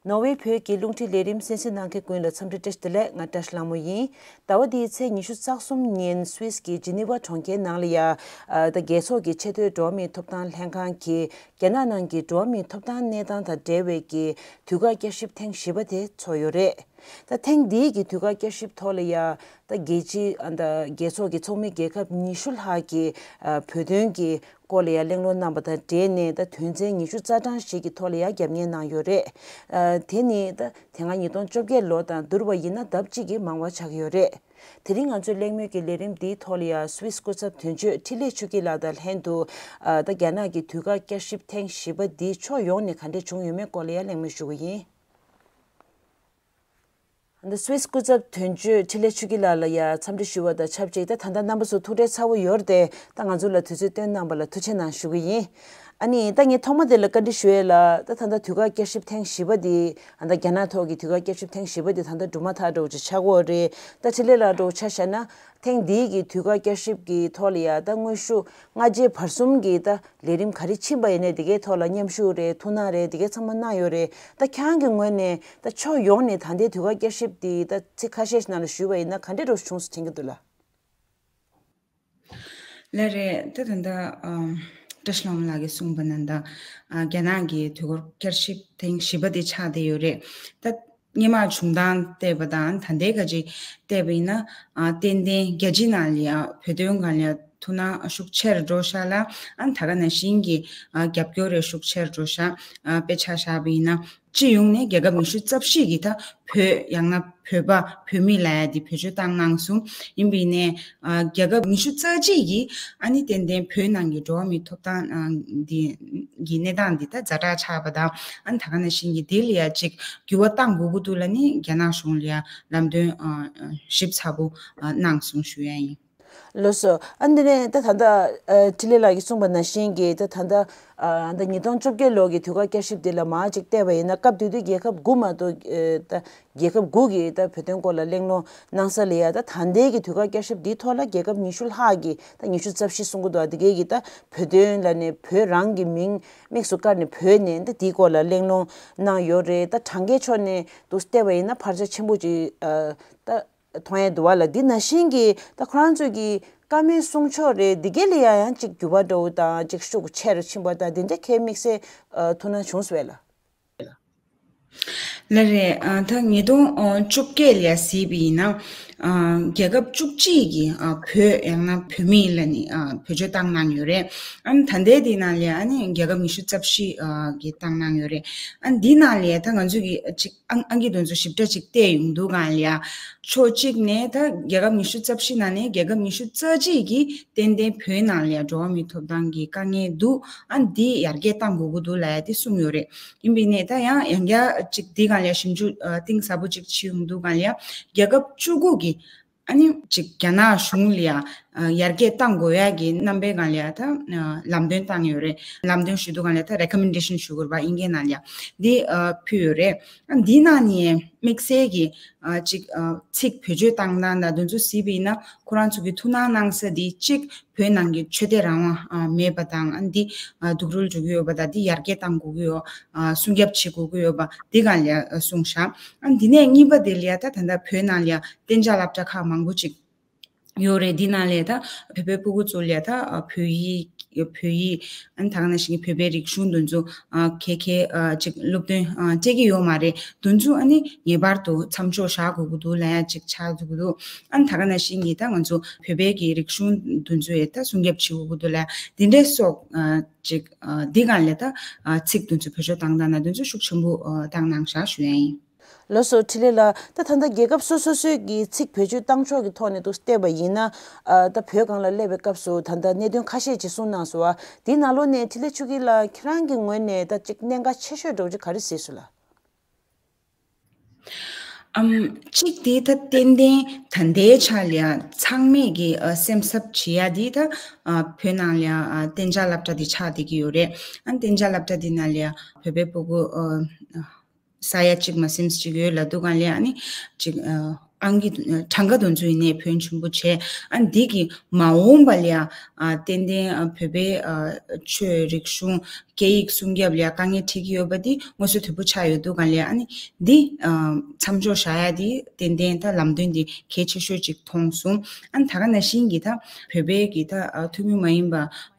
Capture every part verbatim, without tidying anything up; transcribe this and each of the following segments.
ནོར་ཝེ་བོད་ཀྱི་རླུང་འཕྲིན་ལས་རིམ་གསན་གཟིགས་གནང་མཁན་ཀུན་ལ་འཚམས་འདྲི་བཀྲ་ཤིས་བདེ་ལེགས། ང་བཀྲ་ཤིས་ལྷ་མོ་ཡིན། ཟླ་བ་འདིའི་ཚེས་ཉི་ཤུ་རྩ་གསུམ་ཉིན་སུད་སི་གི་ཇི་ནི་ཝ་གྲོང་ཁྱེར་ནང་ལ་ཡ། ཨ། ད་རྒྱལ་ཚོགས་ཀྱི་ཆེས་མཐོའི་འགྲོ་བ་མིའི་ཐོབ་ཐང་ལྷན་ཁང་གིས་རྒྱ་ནག་ནང་གི་འགྲོ་བ་མིའི་ཐོབ་ཐང་གནས་སྟངས་དང་འབྲེལ་བའི་གི་དུས་བཀག་བསྐྱར་ཞིབ་ཐེངས་བཞི་པ་དེ་ཚོགས་ཡོད་རེད། ད་ཐེངས་འདིའི་གི་དུས་བཀག་བསྐྱར་ཞིབ་ཐོག་ལ་ཡ། ད་རྒྱལ་སྤྱི། ཨ། ད་རྒྱལ་ཚོགས་ཀྱི་ཚོགས་མི་རྒྱལ་ཁབ་ཉི་ཤུ་ལྷག་གིས། ཨ། བོད་དོན་གྱི་སྐོར་ལ་ཡ་གླེང་སློང་གནང་པ་དང་འབྲེལ་ནས། ད་དོན་ཚན་ཉི་ཤུ་རྩ་གྲངས་ཤིག་གི་ཐོག་ལ་ཡ་རྒྱབ་གཉེར་གནང་ཡོད་རེད། ཨ། དེ་ནི་ད་དེ་སྔ་ཉིས་སྟོང་བཅོ་བརྒྱད་ལོ་དང་བསྡུར་བ་ཡིན་ན་ལྡབ་གཅིག་གིས་མང་བ་ཆགས་ཀྱི་ཡོད་རེད། དེ་རིང་ང་ཚོའི་གླེང་མོལ་གྱི་ལས་རིམ་འདིའི་ཐོག་ལ་ཡ་སུད་སི་སྐུ་ཚབ་དོན་གཅོད་འཕྲིན་ལས་ཆོས་སྐྱིད་ལགས་དང་ལྷན་དུ། ཨ། ད་རྒྱ་ནག་གི་དུས་བཀག་བསྐྱར་ཞིབ་ཐེངས་བཞི་པ་འདི་ཕྱོགས་ཡོངས་ནས་ག་འདྲས་བྱུང་ཡོད་མེད་སྐོར་ལ་ཡ་གླེང་མོལ་ཞུ་གི་ཡིན། ད་སུད་སི་སྐུ་ཚབ་དོན་གཅོད་འཕྲིན་ལས་ཆོས་སྐྱིད་ལགས་ལ་ཡ་འཚམས་འདྲི་ཞུ་བ་དང་ཆབས་ཅིག་ད་ད་ལྟ་རྣམ་པ་ཚོ་ཐུགས་ཁྲལ་ཚ་བོ་ཡོད་རེད་དེ། ད་ང་ཚོ་ལ་དུས་ཚོད་བཏོན་གནང་བ་ལ་ཐུགས་རྗེ་གནང་ཞུ་གི་ཡིན། ཨ་ནི་ད་ངས་ཐོག་མ་དེ་ལ་བཀའ་འདྲི་ཞུ་ཡས་ལ། ད་ད་ལྟ་དུས་བཀག་བསྐྱར་ཞིབ་ཐེངས་བཞི་པ་འདི། ཨ། ད་རྒྱ་ནག་ཐོག་གི་དུས་བཀག་བསྐྱར་ཞིབ་ཐེངས་བཞི་པ་འདི་ད་ལྟ་གྲུབ་མ་ཐག་འདྲ་བོ་ཅིག་ཆགས་ཀྱི་ཡོད་རེད། ད་འཕྲིན་ལས་ལགས་འདྲ་བོ་ཆ་བཞག་ན། ཐེངས་འདིའི་གི་དུས་བཀག་བསྐྱར་ཞིབ་ཀྱི་ཐོག་ལ་ཡ། ད་དངོས་ཤུགས་སྔ་རྗེས་བར་གསུམ་གྱི་ད་ལས་རིམ་ག་རེ་ཕྱིན་པ་ཡིན་ནའི་དེ་གའི་ཐོག་ལ་མཉམ་ཞུགས་རེད། ཐུགས་སྣང་རེད། དེ་གའི་ཚང་མ་གནང་ཡོད་རེད། ད་ཁྱེད་རང་གི་ངོས་ནས་ད་ཕྱོགས་ཡོངས་ནས་ད་ལྟའི་དུས་བཀག་བསྐྱར་ཞིབ་འདི་ད་ཚིག་ཁ་ཤས་ཤིག་ནང་ལ་ཞུས་པ་ཡིན་ན་ག་འདྲས་འདྲ་བྱུང་སོང་དྲན་གྱི་འདུག་ལགས། ལགས་རེད། ད་ད་ལྟ། ཨམ། བཀྲ་ཤིས་ལྷ་མོ་ལགས་ཀྱིས་གསུངས་པ་ནང་ལྟར། ཨ། རྒྱ་ནག་གི་དུས་འཁོར་བསྐྱར་ཞིབ་ཐེངས་བཞི་པ་དེ་ཆགས་བསྡད་ཡོད་རེད། ད་སྔོན་མ་བྱུང་སྟངས་བལྟས་པ་དང་ད་ལྟའི་ག་ཅིག་བལྟས་པ་ཡིན་ན། ཨ། ཏན་ཏན་རྒྱལ་སྤྱི་ནང་ལ་ཡ་བོད་དོན་སྒང་ལ་ཡ་ཐུགས་སྣང་ཤུགས་ཆེར་འགྲོ་ཤག་ལ། ཨ། ད་ག་ནང་བཞིན་གྱི། ཨ། རྒྱབ་སྐྱོར་རེ་ཤུགས་ཆེར་འགྲོ་ཤག་ཨ། དཔེ་ཆ་བཞག་པ་ཡིན་ན། སྤྱི་ཡོངས་ནས་རྒྱལ་ཁབ་ཉི་ཤུ་རྩ་བཞི་གི་ད་བོད། ཡང་ན་བོད་པ་བོད་མི་ལབ་ཡ་དེ་བེད་སྤྱོད་བཏང་གནང་སོང་། ཡིན་པ་ཡིན་ནའི། ཨ། རྒྱལ་ཁབ་ཉི་ཤུ་རྩ་གཅིག་གིས། ཨ་ནི་ཏན་ཏན་བོད་ནང་གི་འགྲོ་བ་མིའི་ཐོབ་ཐང་། ཨ། འདི་གི་གནས་སྟངས་འདི་ད་ཛ་དྲག་ཆགས་པ་དང་། ཨ་ནི་ད་ག་ནང་བཞིན་གྱི་འདི་ལ་ཡ་ཅིག་འགྱུར་བ་གཏང་དགོས་ཀྱི་འདུག་ལབ་ནི་རྒྱ་ནག་གཞུང་ལ་ཡ་ལམ་སྟོན། ཨ། ཞིབ་ཚགས་པོ། ཨ། གནང་སོང་ཞུ་ཡ་ཡིན། ལགས་སོ། ཨ། འདི་ནས་ད་ད་ལྟ། ཨ། འཕྲིན་ལས་ལགས་ཀྱིས་གསུངས་པ་ནང་བཞིན་གྱི་ད་ད་ལྟ། ཨ། ད་ཉིས་སྟོང་བཅོ་བརྒྱད་ལོ་གི་དུས་བཀག་བསྐྱར་ཞིབ་འདི་ལ་མར་ཅིག་བལྟས་པ་ཡིན་ན། སྐབས་དེ་དུས་རྒྱལ་ཁབ་དགུ་མ་གཏོགས། ཨ། ད་རྒྱལ་ཁབ་དགུ་གིས་ད་བོད་དོན་སྐོར་ལ་གླེང་སློང་གནང་ས་ལ་ཡ། ད་ད་ལྟའི་གི་དུས་བཀག་བསྐྱར་ཞིབ་འདིའི་ཐོག་ལ་རྒྱལ་ཁབ་ཉི་ཤུ་ལྷག་གིས། ད་ཉི་ཤུ་རྩ་བཞི་གསུང་གི་འདུག་ཨ། འདི་གའི་གི་ད་བོད་དོན་ལབ་ནས་བོད་རང་གི་མིང་དམིགས་སུ་བཀར་ནས་བོས་ནས་ད་འདིའི་སྐོར་ལ་གླེང་སློང་གནང་ཡོད་རེད། ད་གྲངས་ཀའི་ཕྱོགས་ནས་འདུག་བལྟས་པ་ཡིན་ན་འཕར་ཆ་ཆེན་པོ་ཅིག་ཨ། ད་མཐོང་ཡ་འདུག་བ་ལ། འདི་ནང་བཞིན་གྱི་ད་ཁོ་རང་ཚོས་ཀྱི་བཀའ་མོལ་གསུང་ཕྱོགས་རེད། འདི་གའི་ལ་ཡ་ཡང་ཅིག་འགྱུར་བ་འདྲ་བོ་དང་ཅིག་ཤུགས་ཆེ་རུ་ཕྱིན་པ་དང་འདི་འདྲ་ཁྱེད་དམིགས་བསལ། ཨ། ཐུགས་སྣང་བྱུང་སོང་བས་ལ། ལགས་རེད། ཨ། ད་ཉིས་སྟོང་བཅོ་བརྒྱད་ལ་ཡ་གཟིགས་པ་ཡིན་ན། ཨ། རྒྱལ་ཁབ་བཅུ་གཅིག་གི། ཨ། བོད། ཡང་ན་བོད་མི་ལབ་ནི། ཨ། བེད་སྤྱོད་བཏང་གནང་ཡོད་རེད། ཨ་ནི་ད་ལྟའི་འདི་ནང་ལ་ཡ་ཨ་ནི་རྒྱལ་ཁབ་ཉི་ཤུ་རྩ་བཞི། ཨ། གི་བཏང་གནང་ཡོད་རེད། ཨ་ནི་འདི་ནང་ལ་ཡ་ད་ང་ཚོས་ཀྱི་ཅིག་ཨང་ཨང་ཀི་དེ་ཚོ་ཞིབ་ཕྲ་ཅིག་བལྟས་ཡོང་དུས་སྒང་ལ་ཡ། ཕྱོགས་གཅིག་ནས་ད་རྒྱལ་ཁབ་ཉི་ཤུ་རྩ་བཞི་ནང་ནས་རྒྱལ་ཁབ་ཉི་ཤུ་རྩ་གཅིག་གིས་ཏན་ཏན་བོད་ནང་ལ་ཡ་འགྲོ་བ་མིའི་ཐོབ་ཐང་གི་དཀའ་ངལ་འདུག་ཨ་འདི་ཡར་རྒྱས་གཏང་དགོས་ཀྱི་འདུག་ལབ་ཡ་དེ་གསུངས་ཡོད་རེད། ཡིན་པ་ཡིན་ནའི་ད་ཡང་ཡང་བསྐྱར་ཅིག་འདི་སྒང་ལ་ཡ་ཞིབ་འཇུག་ཨ་གཏིང་ཟབ་པོ་ཅིག་བྱེད་ཡོང་དུས་སྒང་ལ་ཡ་རྒྱལ་ཁབ་བཅུ་དགུ་གིས་ཨ་ནི་ཅིག་རྒྱ་ནག་གཞུང་ལ་ཡ་ཨ་ཡར་རྒྱས་གཏང་དགོས་ཡ་གི་རྣམ་པའི་སྒང་ལ་ཡ་ད་ཨ་ལམ་སྟོན་བཏང་ཡོད་རེད། ལམ་སྟོན་ཞུ་དུས་སྒང་ལ་ཡ་ད་recommendation་ཞུ་དགོས་རེད་པ། དབྱིན་སྐད་ནང་ལ་ཡ་འདི་ཨ་ཕུལ་ཡོད་རེད། ཨ་འདི་ནང་ནས་དམིགས་བསལ་གྱི་ཨ་ཅིག་ཨ་ཚིག་བེད་སྤྱོད་བཏང་སྟངས་དང་དེ་ཚོ་གཟིགས་པ་ཡིན་ན། ཁོ་རང་ཚོ་གི་ཐུགས་སྣང་གནང་ས་འདི་གཅིག་བོད་ནང་གི་ཆོས་དད་རང་དབང་ཨ་མེད་པ་དང་། ཨ་འདི་ཨ་སྡུག་རུལ་འགྲོ་གི་ཡོད་པ་དང་། འདི་ཡར་རྒྱས་གཏང་དགོས་ཀྱི་ཡོད། ཨ་སྲུང་སྐྱོབ་བྱེད་དགོས་ཀྱི་ཡོད་པ་འདི་སྒང་ལ་ཨ་གསུངས་ཤག་ཨ་འདི་ནས་གཉིས་པ་དེ་ལ་ཡ་ད་ད་ལྟ་བོད་ནང་ལ་ཡ་གཏན་འཇགས་སློབ་གྲྭ་ཁག་མང་པོ་ཅིག་ཡོད་རེད། འདི་ནང་ལ་ད་བོད་པའི་སྤུ་གུ་ཚོ་ལ་ད་བོད་ཡིག་བོད་ཡིག་ཨ་ནི་ད་ག་ནང་བཞིན་གྱི་བོད་པའི་རིག་གཞུང་འདི་ཚོ་ཨ་ག་ག་ཨ་ཅིག་སློབ་སྟོན་ཨ་སྤྲད་ཀྱི་ཡོད་མ་རེད། འདི་ཚོ་ཨ་ནི་ངེས་པར་དུ་མཚམས་འཇོག་བཞག་དགོས་ཀྱི་འདུག་ལབ་ཡ་ཅིག་ཆགས་འདུག་གི་འདུག་ཨ་ནི་ད་ག་ནང་བཞིན་གྱི་ད་ང་ཚོ་བོད་པའི་གི་རིག་གཞུང་འདི་ཚོ་ཡ་ད་སྲུང་སྐྱོབ་བྱེད་དགོས་ཀྱི་འདུག་ལབ་ཡ་འདི་འདྲའི་སོགས་ཨ་ཅིག་ཨ་འདི་སྒང་ལ་ད་ཨ་ཚིག་འདི་ཚོ་བེད་སྤྱོད་བཏང་སྟངས་ན་འདི་ཚོ་ཤུགས་ཆེན་པོ་ཨ་བཏང་གནང་བཞག་ཞུ་ཡ་ཡིན། ལགས་སོ། འཕྲིན་ལས་ལགས། ད་ད་ལྟ་རྒྱལ་ཁབ་སོ་སོ་སོའི་གི་ཚིག་བེད་སྤྱོད་བཏང་ཕྱོགས་ཀྱི་ཐོག་ནས་འདུག་བལྟས་པ་ཡིན་ན། ཨ་ད་བོད་སྒང་ལ་སླེབས་པའི་སྐབས་སུ་ད་ལྟ་གནད་དོན་ཁ་ཤས་ཅིག་གསུངས་གནང་སོང་བ། དེའི་ནང་ལོགས་ནས་འཕྲིན་ལས་ཆོས་སྐྱིད་ལགས་ཁྱེད་རང་གི་ངོས་ནས་ད་ཅིག་གནད་འགག་ཆེ་ཤོས་འདྲ་བོ་ཅིག་ག་རེ་གཟིགས་སོང་ལགས། ཨམ་གཅིག་དེ་ད་ཏན་ཏན་ད་ལྟའི་ཆ་ལ་ཡ་ཚང་མས་ཀྱི་ཨ་སེམས་འཚབ་བྱེད་ཡ་དེ་ད་ཨ་བོད་ནང་ལ་ཡ་ཨ་གཏན་འཇགས་སློབ་གྲྭ་དེ་ཆགས་བསྡད་ཀྱི་ཡོད་རེད། ཨ་གཏན་འཇགས་སློབ་གྲྭ་དེ་ནང་ལ་ཡ་བོད་པའི་སྤུ་གུ་ཨ་ས་ཡ་གཅིག་མ་ཟིན་ཅིག་ཡོད་ལབ་དུས་སྒང་ལ་ཡ་ཨ་ནི་ཅིག་ཨ་ ཨང་ཀི་གྲངས་ཀ་དེ་ཚོ་ཡིན་ནའི་ཕོན་ཆེན་པོ་བྱས། ཨ་འདི་གི་མ་འོངས་པ་ལ་ཡང་ཨ་ཏན་ཏན་ཨ་བོད་པའི་ཨ་ཆོས་རིག་གཞུང་སྐད་ཡིག་སྲུང་སྐྱོབ་ལ་ཡང་དཀའ་ངལ་འཕྲད་ཀྱི་ཡོད་པ་འདི་མངོན་གསལ་དོད་པོ་ཆགས་ཡོད་དུས་གང་ལ་ཡང་ཨ་ནི་འདི་ཨ་མཚམས་འཇོག་བཞག་ཡ་འདི་ཏན་ཏན་ད་ལམ་སྟོན་འདི་གལ་ཆེ་ཤོས་ཅིག་མཐོང་སོང་། ཨ་ནི་ད་ག་ནང་བཞིན་གྱི་ད་བོད་པའི་གི་ད་ཨ་ཐུན་མོང་མ་ཡིན་པ་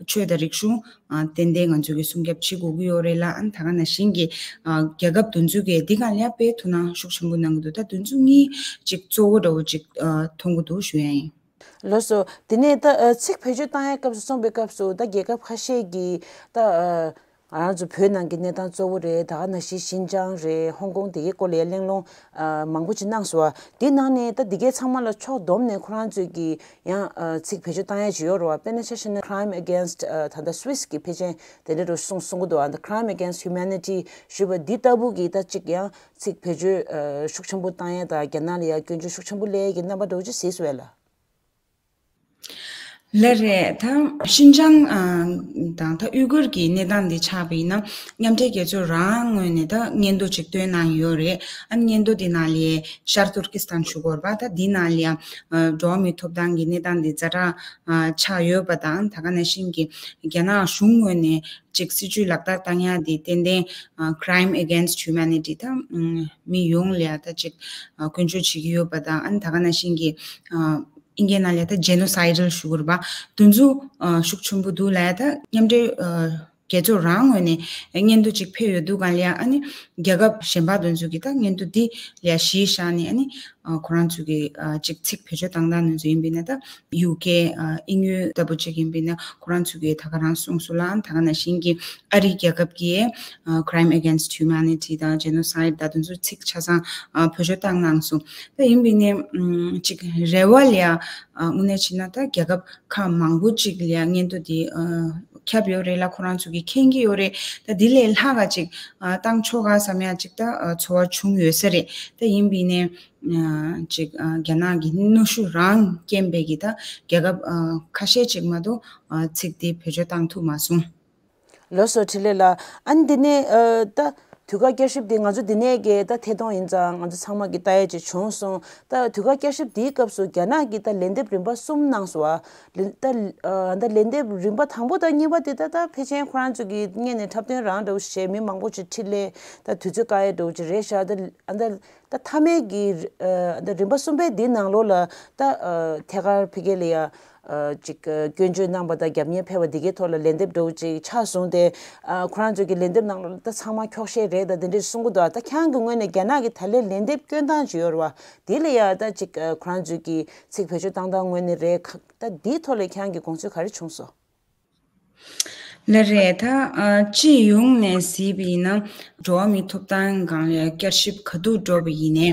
ཆོས་དང་རིག་གཞུང་ཨ་ཏན་ཏན་ང་ཚོ་གི་སྲུང་སྐྱོབ་བྱེད་དགོས་ཀྱི་ཡོད་རེད་ལ། ཨ་ནི་ད་ག་ནང་བཞིན་གྱི་ཨ་རྒྱལ་ཁབ་དེ་ཚོ་གིས་འདི་ག་ལ་དཔེ་ཐུགས་སྣང་ཤུགས་ཆེན་པོ་གནང་གི་འདུག་ད་དེ་ཚོ་གཉིས་ཅིག་གཙོ་བོ་འདྲ་བོ་ཅིག་ཨ་མཐོང་གི་འདུག་ཞུ་ཡ་ཡིན། ལགས་སོ། དེ་ནས་ད་ཨ་ཚིག་བེད་སྤྱོད་བཏང་ཡའི་སྐབས་སུ་གསུངས་པའི་སྐབས་སུ་ད་རྒྱལ་ཁབ་ཁ་ཤས་ཀྱིས་ད་ཨ་ང་རང་ཚོ་བོད་ནང་གི་གནས་སྟངས་གཙོ་བོ་རེད། ད་ག་ནང་བཞིན་ཤིན་ཅང་རེད། ཧོང་ཀོང་དེ་གའི་སྐོར་ལ་ཡང་གླེང་སློང་ཨ་མང་པོ་ཅིག་གནང་སོང་བ། དེ་ནང་ནས་ད་འདི་གའི་ཚང་མ་ལ་ཕྱོགས་བསྡོམས་ནས་ཁོ་རང་ཚོས་ཀྱིས་ཡང་ཨ་ཚིག་བེད་སྤྱོད་བཏང་ཡ་ཅིག་ཡོད་རེད་བ། དཔེར་ན་ཆ་བཞག་ན་Crime Against ཨ་ད་ལྟ་Swiss གི་ཕལ་ཆེར་དེ་འདྲ་རུ་གསུང་གསུང་གི་འདུག་ཨ་ད་Crime Against Humanity ཞུས་པ་འདི་ལྟ་བུ་གི་ད་ཅིག་ཡང་ཚིག་བེད་སྤྱོད་ཨ་ཤུགས་ཆེན་པོ་བཏང་ཡ་དང་རྒྱ་ནག་ལ་ཡང་སྐྱོན་བརྗོད་ཤུགས་ཆེན་པོ་སླེབས་ཡ་གི་རྣམ་པ་འདྲ་བོ་ཅིག་གཟིགས་སོང་བས་ལ། ལགས་རེད། ད་ཤིན་ཅང་ཨ་དང་ད་ཨུས་གུར་གྱི་གནས་སྟངས་འདི་ཆགས་པ་ཡིན་ན་མཉམ་འབྲེལ་རྒྱལ་ཚོགས་རང་ངོས་ནས་ད་སྙན་ཐོ་ཅིག་བཏོན་གནང་ཡོད་རེད། ཨ་སྙན་ཐོ་འདི་ནང་ལ་ཤར་ཏུར་ཀི་སི་ཐན་ཞུ་དགོས་རེད་པ། ད་འདི་ནང་ལ་ཡང་ཨ་འགྲོ་བ་མིའི་ཐོབ་ཐང་གི་གནས་སྟངས་འདི་ཛ་དྲག་ཨ་ཆགས་ཡོད་པ་དང་། ད་ག་ནང་བཞིན་གྱི་རྒྱ་ནག་གཞུང་ངོས་ནས་ཅིག་སྲིད་ཇུས་ལག་བསྟར་བཏང་ཡ་འདི་ཏན་ཏན་ཨ་Crime Against Humanity ད་ཨ་མི་ཡོངས་ལ་ཡང་ད་ཅིག་ཨ་སྐྱོན་བརྗོད་བྱེད་ཀྱི་ཡོད་པ་དང་། ཨ་ནི་ད་ག་ནང་བཞིན་གྱི་ཨ་ཨིན་སྐད་ནང་ལ་ད་ཇེ་ནོ་སའི་ཌལ་ཞུ་དགོས་རེད་པ། དེ་ཚོ་ཨ་ཤུགས་ཆེན་པོ་འདུག་ལ། ད་མཉམ་འབྲེལ་ཨ་རྒྱལ་ཚོགས་རང་ངོས་ནས་སྙན་ཐོ་ཅིག་ཕེབས་ཡོད་དུས་གང་ལ་ཡང་ཨ་ནི་རྒྱལ་ཁབ་གཞན་པ་དེ་ཚོ་གིས་ད་སྙན་ཐོ་འདི་ལ་གཞི་བཞག་ནས་ཨ་ནི་ཨ་ཁོ་རང་ཚོ་གི་ཨ་ཅིག་ཚིག་བེད་སྤྱོད་བཏང་སྟངས་དེ་ཚོ་ཡིན་པ་ཡིན་ན། ད་ཡུ་ཀེ་ཨ་དབྱིན་ཡུལ་ལྟ་བུ་ཅིག་ཡིན་པ་ཡིན་ན་ཁོ་རང་ཚོ་གིས་ད་ག་རང་གསུངས་སོང་ལ། ཨ་ནི་ད་ག་ནང་བཞིན་གྱི་ཨ་རིའི་རྒྱལ་ཁབ་ཀྱིས་ཨ་Crime Against Humanity དང་Genocide ད་དེ་ཚོ་ཚིག་ཆ་ཚང་ཨ་བེད་སྤྱོད་བཏང་གནང་སོང་། ད་ཡིན་པ་ཡིན་ནའི་ཨམ་ཅིག་རེ་བ་ལ་ཡ་ཨ་དངོས་གནས་བྱས་ན་ད་རྒྱལ་ཁབ་ཁག་མང་པོ་ཅིག་ལ་ཡ་སྙན་ཐོ་འདི་ཨ་ཁྱབ་ཡོད་རེད་ལ། ཁོ་རང་ཚོ་གིས་མཁྱེན་གྱི་ཡོད་རེད། ད་འདི་ལས་ལྷག་ག་ཅིག་ཨ་བཏང་ཆོག་ག་བསམ་ཡ་ཅིག་ད་ཨ་ཚོར་བ་བྱུང་ཡོད་ས་རེད། ད་ཡིན་པ་ཡིན་ནའི་ཨ་ཅིག་ཨ་རྒྱ་ནག་གི་གནོན་ཤུགས་རང་རྐྱེན་པས་ཀྱི་ད་རྒྱལ་ཁབ་ཨ་ཁ་ཤས་ཅིག་མ་གཏོགས་ཨ་ཚིག་དེ་བེད་སྤྱོད་བཏང་ཐུབ་མ་སོང་། ལགས་སོ། འཕྲིན་ལས་ལགས། ཨ་ནི་འདི་ནས་ཨ་ད་དུས་བཀག་བསྐྱར་ཞིབ་འདི་ང་ཚོ་འདི་ནས་གི་ད་ཐད་གཏོང་ཡིན་ཙང་ང་ཚོ་ཚང་མ་གི་ལྟ་ཡ་ཅིག་བྱུང་སོང་། ད་དུས་བཀག་བསྐྱར་ཞིབ་འདིའི་སྐབས་སུ་རྒྱ་ནག་གིས་ད་ལན་འདེབས་རིམ་པ་གསུམ་གནང་སོང་བ། ལན་ད་ཨ་ད་ལན་འདེབས་རིམ་པ་དང་པོ་དང་གཉིས་པ་དེ་ད་ད་ཕལ་ཆེར་ཁོ་རང་ཚོ་གི་སྔོན་ནས་འཁྲབ་སྟོན་རང་འདྲ་བོ་བྱས། མི་མང་པོ་ཅིག་འཕྲིན་ལས་ད་དུས་ཚོད་བཀག་ཡ་འདྲ་བོ་ཅིག་རེད་ཤག་ད་ཨ་ད་ད་མཐའ་མའི་གི་ཨ་ད་རིམ་པ་གསུམ་པའི་འདིའི་ནང་ལོགས་ལ་ད་ཨ་ཐད་ཀར་ཕ་གི་ལ་ཡ་ཨ་ཅིག་ཨ་སྐྱོན་བརྗོད་གནང་བ་དང་རྒྱབ་གཉེར་ཕེབས་པ་འདི་གའི་ཐོག་ལ་ལན་འདེབས་འདྲ་བོ་ཅིག་ཆགས་སོང་སྟེ། ཨ་ཁོ་རང་ཚོ་གི་ལན་འདེབས་ནང་ལ་ད་ཚང་མ་འཁྱོག་བཤད་རེད་ད་དེ་འདྲས་གསུང་གི་འདུག་ད་ཁྱེད་རང་གི་ངོས་ནས་རྒྱ་ནག་གི་ད་ལན་ལན་འདེབས་སྐྱོན་སྟངས་ཅིག་ཡོད་རེད་བ། དེ་ལ་ཡ་ད་ཅིག་ཨ་ཁོ་རང་ཚོ་གི་ཚིག་བེད་སྤྱོད་བཏང་སྟངས་ངོས་ནས་རེད། ད་འདིའི་ཐོག་ལ་ཁྱེད་རང་གི་དགོངས་ཚུལ་ག་རེ་བྱུང་སོང་། ལགས་རེད། ད་ཨ་སྤྱི་ཡོངས་ནས་གཟིགས་པ་ཡིན་ན་འགྲོ་བ་མིའི་ཐོབ་ཐང་སྒང་ལ་བསྐྱར་ཞིབ་ག་དུས་འགྲོ་བ་ཡིན་ནའི་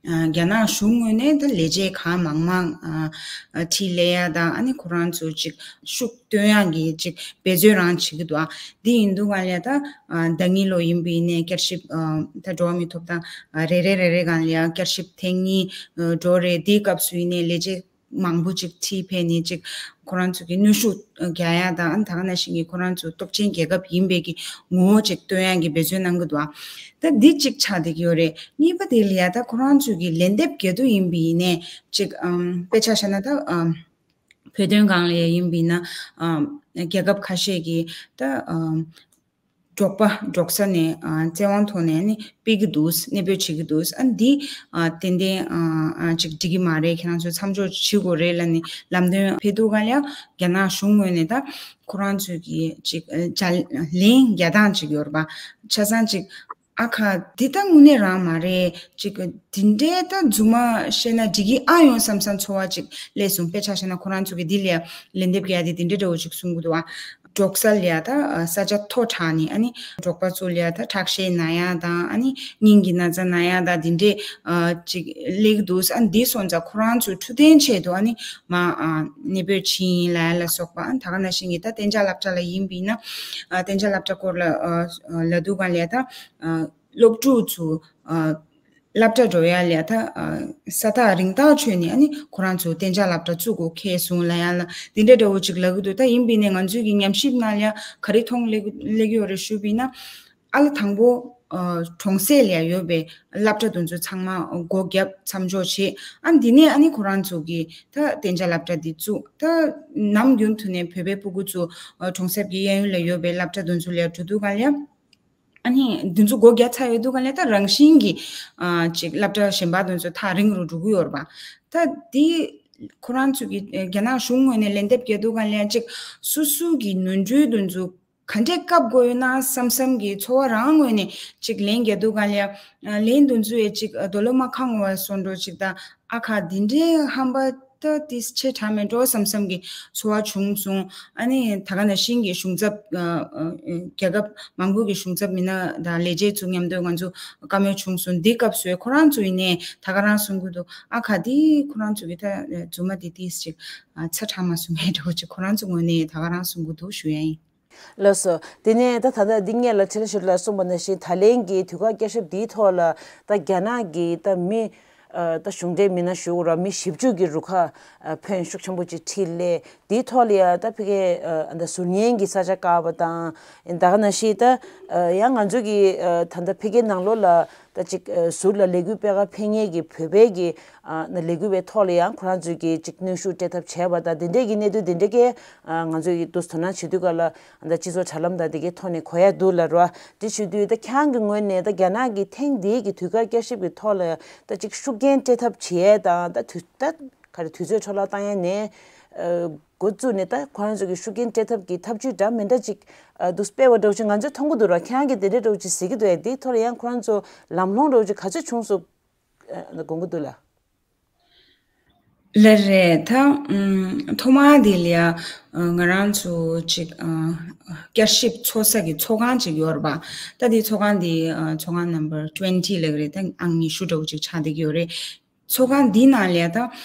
ཨ་རྒྱ་ནག་གཞུང་ངོས་ནས་ད་ལས་བྱེད་གང་མང་མང་ཨ་ཨ་ཁྲིད་ལས་ཡ་དང་། ཨ་ནི་ཁོ་རང་ཚོ་ཅིག་ཤུགས་བཏོན་ཡག་གི་ཅིག་འབད་བརྩོན་རང་བྱེད་ཀྱི་འདུག་ཨ་འདི་ཡིན་དུས་གང་ལ་ཡ་ད་ཨ་ཟླ་གཉིས་ལོ་ཡིན་པ་ཡིན་ནའི་བསྐྱར་ཞིབ་ཨ་ད་འགྲོ་བ་མིའི་ཐོབ་ཐང་ཨ་རེ་རེ་རེ་རེ་སྒང་ལ་ཡ་བསྐྱར་ཞིབ་ཐེངས་གཉིས་ཨ་འགྲོ་རེད། དེའི་སྐབས་སུ་ཡིན་ནའི་ལས་བྱེད་མང་པོ་ཅིག་ཁྲིད་ཕེབས་ནས་ཅིག་ཁོ་རང་ཚོ་གི་གནོན་ཤུགས་རྒྱག་ཡ་དང་། ཨ་ནི་ད་ག་ནང་བཞིན་གྱི་ཁོ་རང་ཚོ་སྟོབས་ཆེན་རྒྱལ་ཁབ་ཡིན་པའི་གི་ངོ་བོ་ཅིག་སྟོན་ཡ་གི་འབད་བརྩོན་གནང་གི་འདུག་ཨ་ད་འདི་གཅིག་ཆགས་བསྡད་ཀྱི་ཡོད་རེད། གཉིས་པ་དེ་ལ་ཡ་ད་ཁོ་རང་ཚོ་གི་ལན་འདེབས་རྒྱག་དུས་ཡིན་པ་ཡིན་ནའི་ཅིག་ཨམ་དཔེ་ཆ་བཞག་ན་ད་ཨམ་བོད་དོན་སྒང་ལ་ཡ་ཡིན་པ་ཡིན་ན་ཨམ་རྒྱལ་ཁབ་ཁ་ཤས་ཀྱིས་ད་ཨམ་འབྲོག་པ་འབྲོག་ས་ནས་ཨ་བཙན་དབང་ཐོག་ནས་ནི་སྤེལ་གྱི་འདུག་གནས་སྤོས་བྱེད་ཀྱི་འདུག་ཨ་འདི་ཨ་ཏན་ཏན་ཨ་ཨ་ཅིག་འགྲིག་གི་མ་རེད། ཁྱེད་རང་ཚོས་མཚམས་འཇོག་བྱེད་དགོས་རེད་ལབ་ནས་ལམ་སྟོན་ཕེབས་དུས་གང་ལ་ཡ་རྒྱ་ནག་གཞུང་ངོས་ནས་ད་ཁོ་རང་ཚོས་ཀྱི་ཅིག་ཨ་བྱ་ལན་རྒྱག་སྟངས་ཅིག་ཡོད་རེད་པ། ཆ་ཚང་ཅིག་ཨ་ཁ་འདི་ད་དངོས་གནས་རང་མ་རེད། ཅིག་འདི་འདྲའི་ད་རྫུན་མ་བཤད་ན་འགྲིག་གི་ཨ་ཡོང་བསམ་བསམ་ཚོར་བ་ཅིག་སླེབས་སོང་། དཔེ་ཆ་བཞག་ན་ཁོ་རང་ཚོ་གི་འདི་ལ་ཡ་ལན་འདེབས་རྒྱག་ཡ་དེ་འདི་འདྲའི་འདྲ་བོ་ཅིག་གསུང་གི་འདུག་ཨ། འབྲོག་ས་ལ་ཡ་ད་ས་ཆ་མཐོ་དྲགས་ནས་ཨ་ནི་འབྲོག་པ་ཚོ་ལ་ཡ་ད་ཁྲག་ཤེད་ན་ཡ་དང་། ཨ་ནི་སྙིང་གི་ན་ཚ་ན་ཡ་དང་འདི་འདྲས་ཅིག་སླེབས་ཀྱི་འདུག་ཨ་འདི་སོང་ཙང་ཁོ་རང་ཚོའི་འཕྲོད་བསྟེན་ཆེད་དུ་ཨ་ནི་མ་གནས་སྤོས་བྱེད་ཡིན་ལབ་ཡ་ལ་སོགས་པ། ཨ་ད་ག་ནང་བཞིན་གྱི་ད་གཏན་འཇགས་སློབ་གྲྭ་ལ་ཡིན་པ་ཡིན་ན་གཏན་འཇགས་སློབ་གྲྭ་སྐོར་ལ་ལབ་དུས་གང་ལ་ཡ་ད་སློབ་ཕྲུག་ཚོ་སློབ་གྲྭ་འགྲོ་ཡ་ལ་ཡ་ད་ས་ཐག་རིང་ཐག་ཆོད་ནས་ཨ་ནི་ཁོ་རང་ཚོ་གཏན་འཇགས་སློབ་གྲྭ་བཙུགས་དགོས་ཁེལ་སོང་ལབ་ཡ་ལ་འདི་འདྲ་འདྲ་བོ་ཅིག་ལབ་ཀྱི་འདུག་ད་ཡིན་པ་ཡིན་ནའི་ང་ཚོའི་གི་ཉམས་ཞིབ་ནང་ལ་ཡ་ག་རེ་མཐོང་སླེབས་ཀྱི་ཡོད་རེད་ཞུས་པ་ཡིན་ན། ཨ་ལ་དང་པོ་ ཨ་གྲོང་གསེབ་ལ་ཡོད་པའི་སློབ་གྲྭ་དེ་ཚོ་ཚང་མ་སྒོ་བརྒྱབ་མཚམས་འཇོག་བྱས། ཨ་འདི་ནས་ཨ་ནི་ཁོ་རང་ཚོ་གི་ད་གཏན་འཇགས་སློབ་གྲྭ་འདི་བཙུགས། ད་ནམ་རྒྱུན་དུ་ནས་བོད་པའི་སྤུ་གུ་ཚོ་ཨ་གྲོང་གསེབ་ཀྱི་གཡས་གཡོན་ལ་ཡོད་པའི་སློབ་གྲྭ་དེ་ཚོ་ལ་འགྲོ་དུས་ག་ལ་ཨ་ནི་འདི་ཚོ་སྒོ་བརྒྱབ་ཚར་ཡོད་དུས་ག་ལ་ད་རང་བཞིན་གྱིས་ཨ་ཅིག་སློབ་གྲྭ་གཞན་པ་དེ་ཚོ་ཐག་རིང་རུ་འགྲོ་གི་ཡོད་རེད་པ། ད་འདི་ཁོ་རང་ཚོ་གི་རྒྱ་ནག་གཞུང་ངོས་ནས་ལན་འདེབས་རྒྱག་དུས་ག་ལ་ཅིག་སོ་སོ་གི་ནོར་འཁྲུལ་དེ་ཚོ་ག་འདྲས་བཀབ་དགོས་ཡོད་ན་བསམ་བསམ་གྱི་ཚོར་བ་རང་ངོས་ནས་ཅིག་ལན་རྒྱག་དུས་ག་ལ་ལན་དེ་ཚོ་ཡང་ཅིག་རྡོ་ལོ་མ་ཁ་ངོ་བ་སོང་འགྲོ་ཅིག་ད་ཨ་ཁ་འདི་འདྲའི་ཧམ་པ་ད་ཏིས་ཆེ་དྲགས་མེད་འགྲོ་བསམ་བསམ་གྱི་ཚོར་བ་བྱུང་སོང་། ཨ་ནི་ད་ག་ནང་བཞིན་གྱི་གཞུང་ཚབ་ཨ་ཨ་རྒྱལ་ཁབ་མང་པོ་གི་གཞུང་ཚབ་མི་སྣ་དང་ལས་བྱེད་ཚོ་མཉམ་དུ་ང་ཚོ་བཀའ་མོལ་བྱུང་སོང་། འདི་སྐབས་སུ་ཁོ་རང་ཚོ་ཡིན་ནའི་ད་ག་རང་གསུང་གི་འདུག་ཨ་ཁ་འདི་ཁོ་རང་ཚོ་གི་ད་རྫུན་མ་འདི་ཏིས་ཅིག་ཨ་ཚ་དྲགས་མ་སོང་ངས་འགྲོ་ཅིག་ཁོ་རང་ཚོ་ངོས་ནས་ད་ག་རང་གསུང་གི་འདུག་ཞུ་ཡ་ཡིན། ལགས་སོ། དེ་ནས་ད་ད་ལྟ་འདི་སྔོན་ལ་ཁྲི་ལ་ཞུ་ལ་གསུངས་པ་ནང་བཞིན་ད་ལན་གྱི་དུས་བཀག་བསྐྱར་ཞིབ་འདིའི་ཐོག་ལ་ད་རྒྱ་ནག་གི་ད་མི་ཨ་ད་གཞུང་འབྲེལ་མི་སྣ་ཞུ་དགོས་ར་མི་བཞི་བཅུ་གི་རུ་ཁག་ཨ་ཕོན་ཤུགས་ཆེན་པོ་ཅིག་ཁྲིད་སླེབས། འདིའི་ཐོག་ལ་ཡ་ད་ཕ་གི་ཨ་ད་ཟུར་ཉན་གྱི་ས་ཆ་བཀག་པ་དང་ད་ག་ནང་བཞིན་ད་ཨ་ཡང་ང་ཚོ་གི་ཨ་ད་ད་ཕ་གི་ནང་ལོགས་ལ་ད་ཅིག་ཨ་ཟུར་ལ་ལས་འགུལ་སྤེལ་ག་ཕེབས་མཁན་གྱི་བོད་པའི་གི་ཨ་ནི་ལས་འགུལ་བའི་ཐོག་ལ་ཡང་ཁོ་རང་ཚོས་ཀྱི་ཅིག་གནོན་ཤུགས་སྤྲད་ཐབས་བྱས་པ་དང་དེ་འདྲས་ཀྱི་གནད་དོན་དེ་འདྲས་ཀྱི་ཨ་ང་ཚོས་ཀྱི་དུ་དོ་སྣང་བྱེད་དུས་ག་ལ་ཨ་ད་སྤྱི་ཚོགས་དྲ་ལམ་དང་དེ་གའི་ཐོག་ནས་གོ་ཡ་འདུག་ལ་རོ། དེ་བྱེད་དུས་ད་ཁྱེད་རང་གི་ངོས་ནས་ད་རྒྱ་ནག་གི་ཐེངས་འདིའི་གི་དུས་བཀག་བསྐྱར་ཞིབ་ཀྱི་ཐོག་ལ་ད་ཅིག་ཤུགས་རྐྱེན་སྤྲད་ཐབས་བྱས་དང་ད་དུས་ད་ག་རེ་དུས་ཚོད་འཕྲོ་བརླག་བཏང་ཡ་ནས་ཨ་འགོ་བཙུགས་ནས་ད་ཁོ་རང་ཚོ་གི་ཤུགས་རྐྱེན་སྤྲད་ཐབས་ཀྱི་ཐབས་ཇུས་འདྲ་མི་འདྲ་ཅིག་ཨ་དུ་སྤེལ་བ་འདྲ་བོ་ཅིག་ང་ཚོས་མཐོང་གི་འདུག་ར། ཁྱེད་རང་གིས་དེ་འདྲ་འདྲ་བོ་ཅིག་གཟིགས་ཀྱི་འདུག་ཡ། དེའི་ཐོག་ལ་ཡང་ཁོ་རང་ཚོ་ལམ་ལྷོང་འདྲ་བོ་ཅིག་ག་ཚོད་བྱུང་སོང་། ཨ་དགོངས་ཀྱི་འདུག་ལ། ལགས་རེད། ད་ཨུམ་ཐོག་མ་དེ་ལ་ཡ་ཨ་ང་རང་ཚོ་ཅིག་ཨ་བསྐྱར་ཞིབ་ཚོགས་ས་གི་ཚོགས་ཁང་ཅིག་ཡོད་རེད་པ། ད་དེ་ཚོགས་ཁང་དེ་ཨ་ཚོགས་ཁང་ནམ་བར་ཊུ་ཝེན་ཊི་ལབ་ཀྱི་རེད། ད་ཨང་ཉི་ཤུ་འདྲ་བོ་ཅིག་ཆགས་བསྡད་ཀྱི་ཡོད་རེད། ཚོགས་ཁང་འདི་ནང་ལ་ཡ་ད་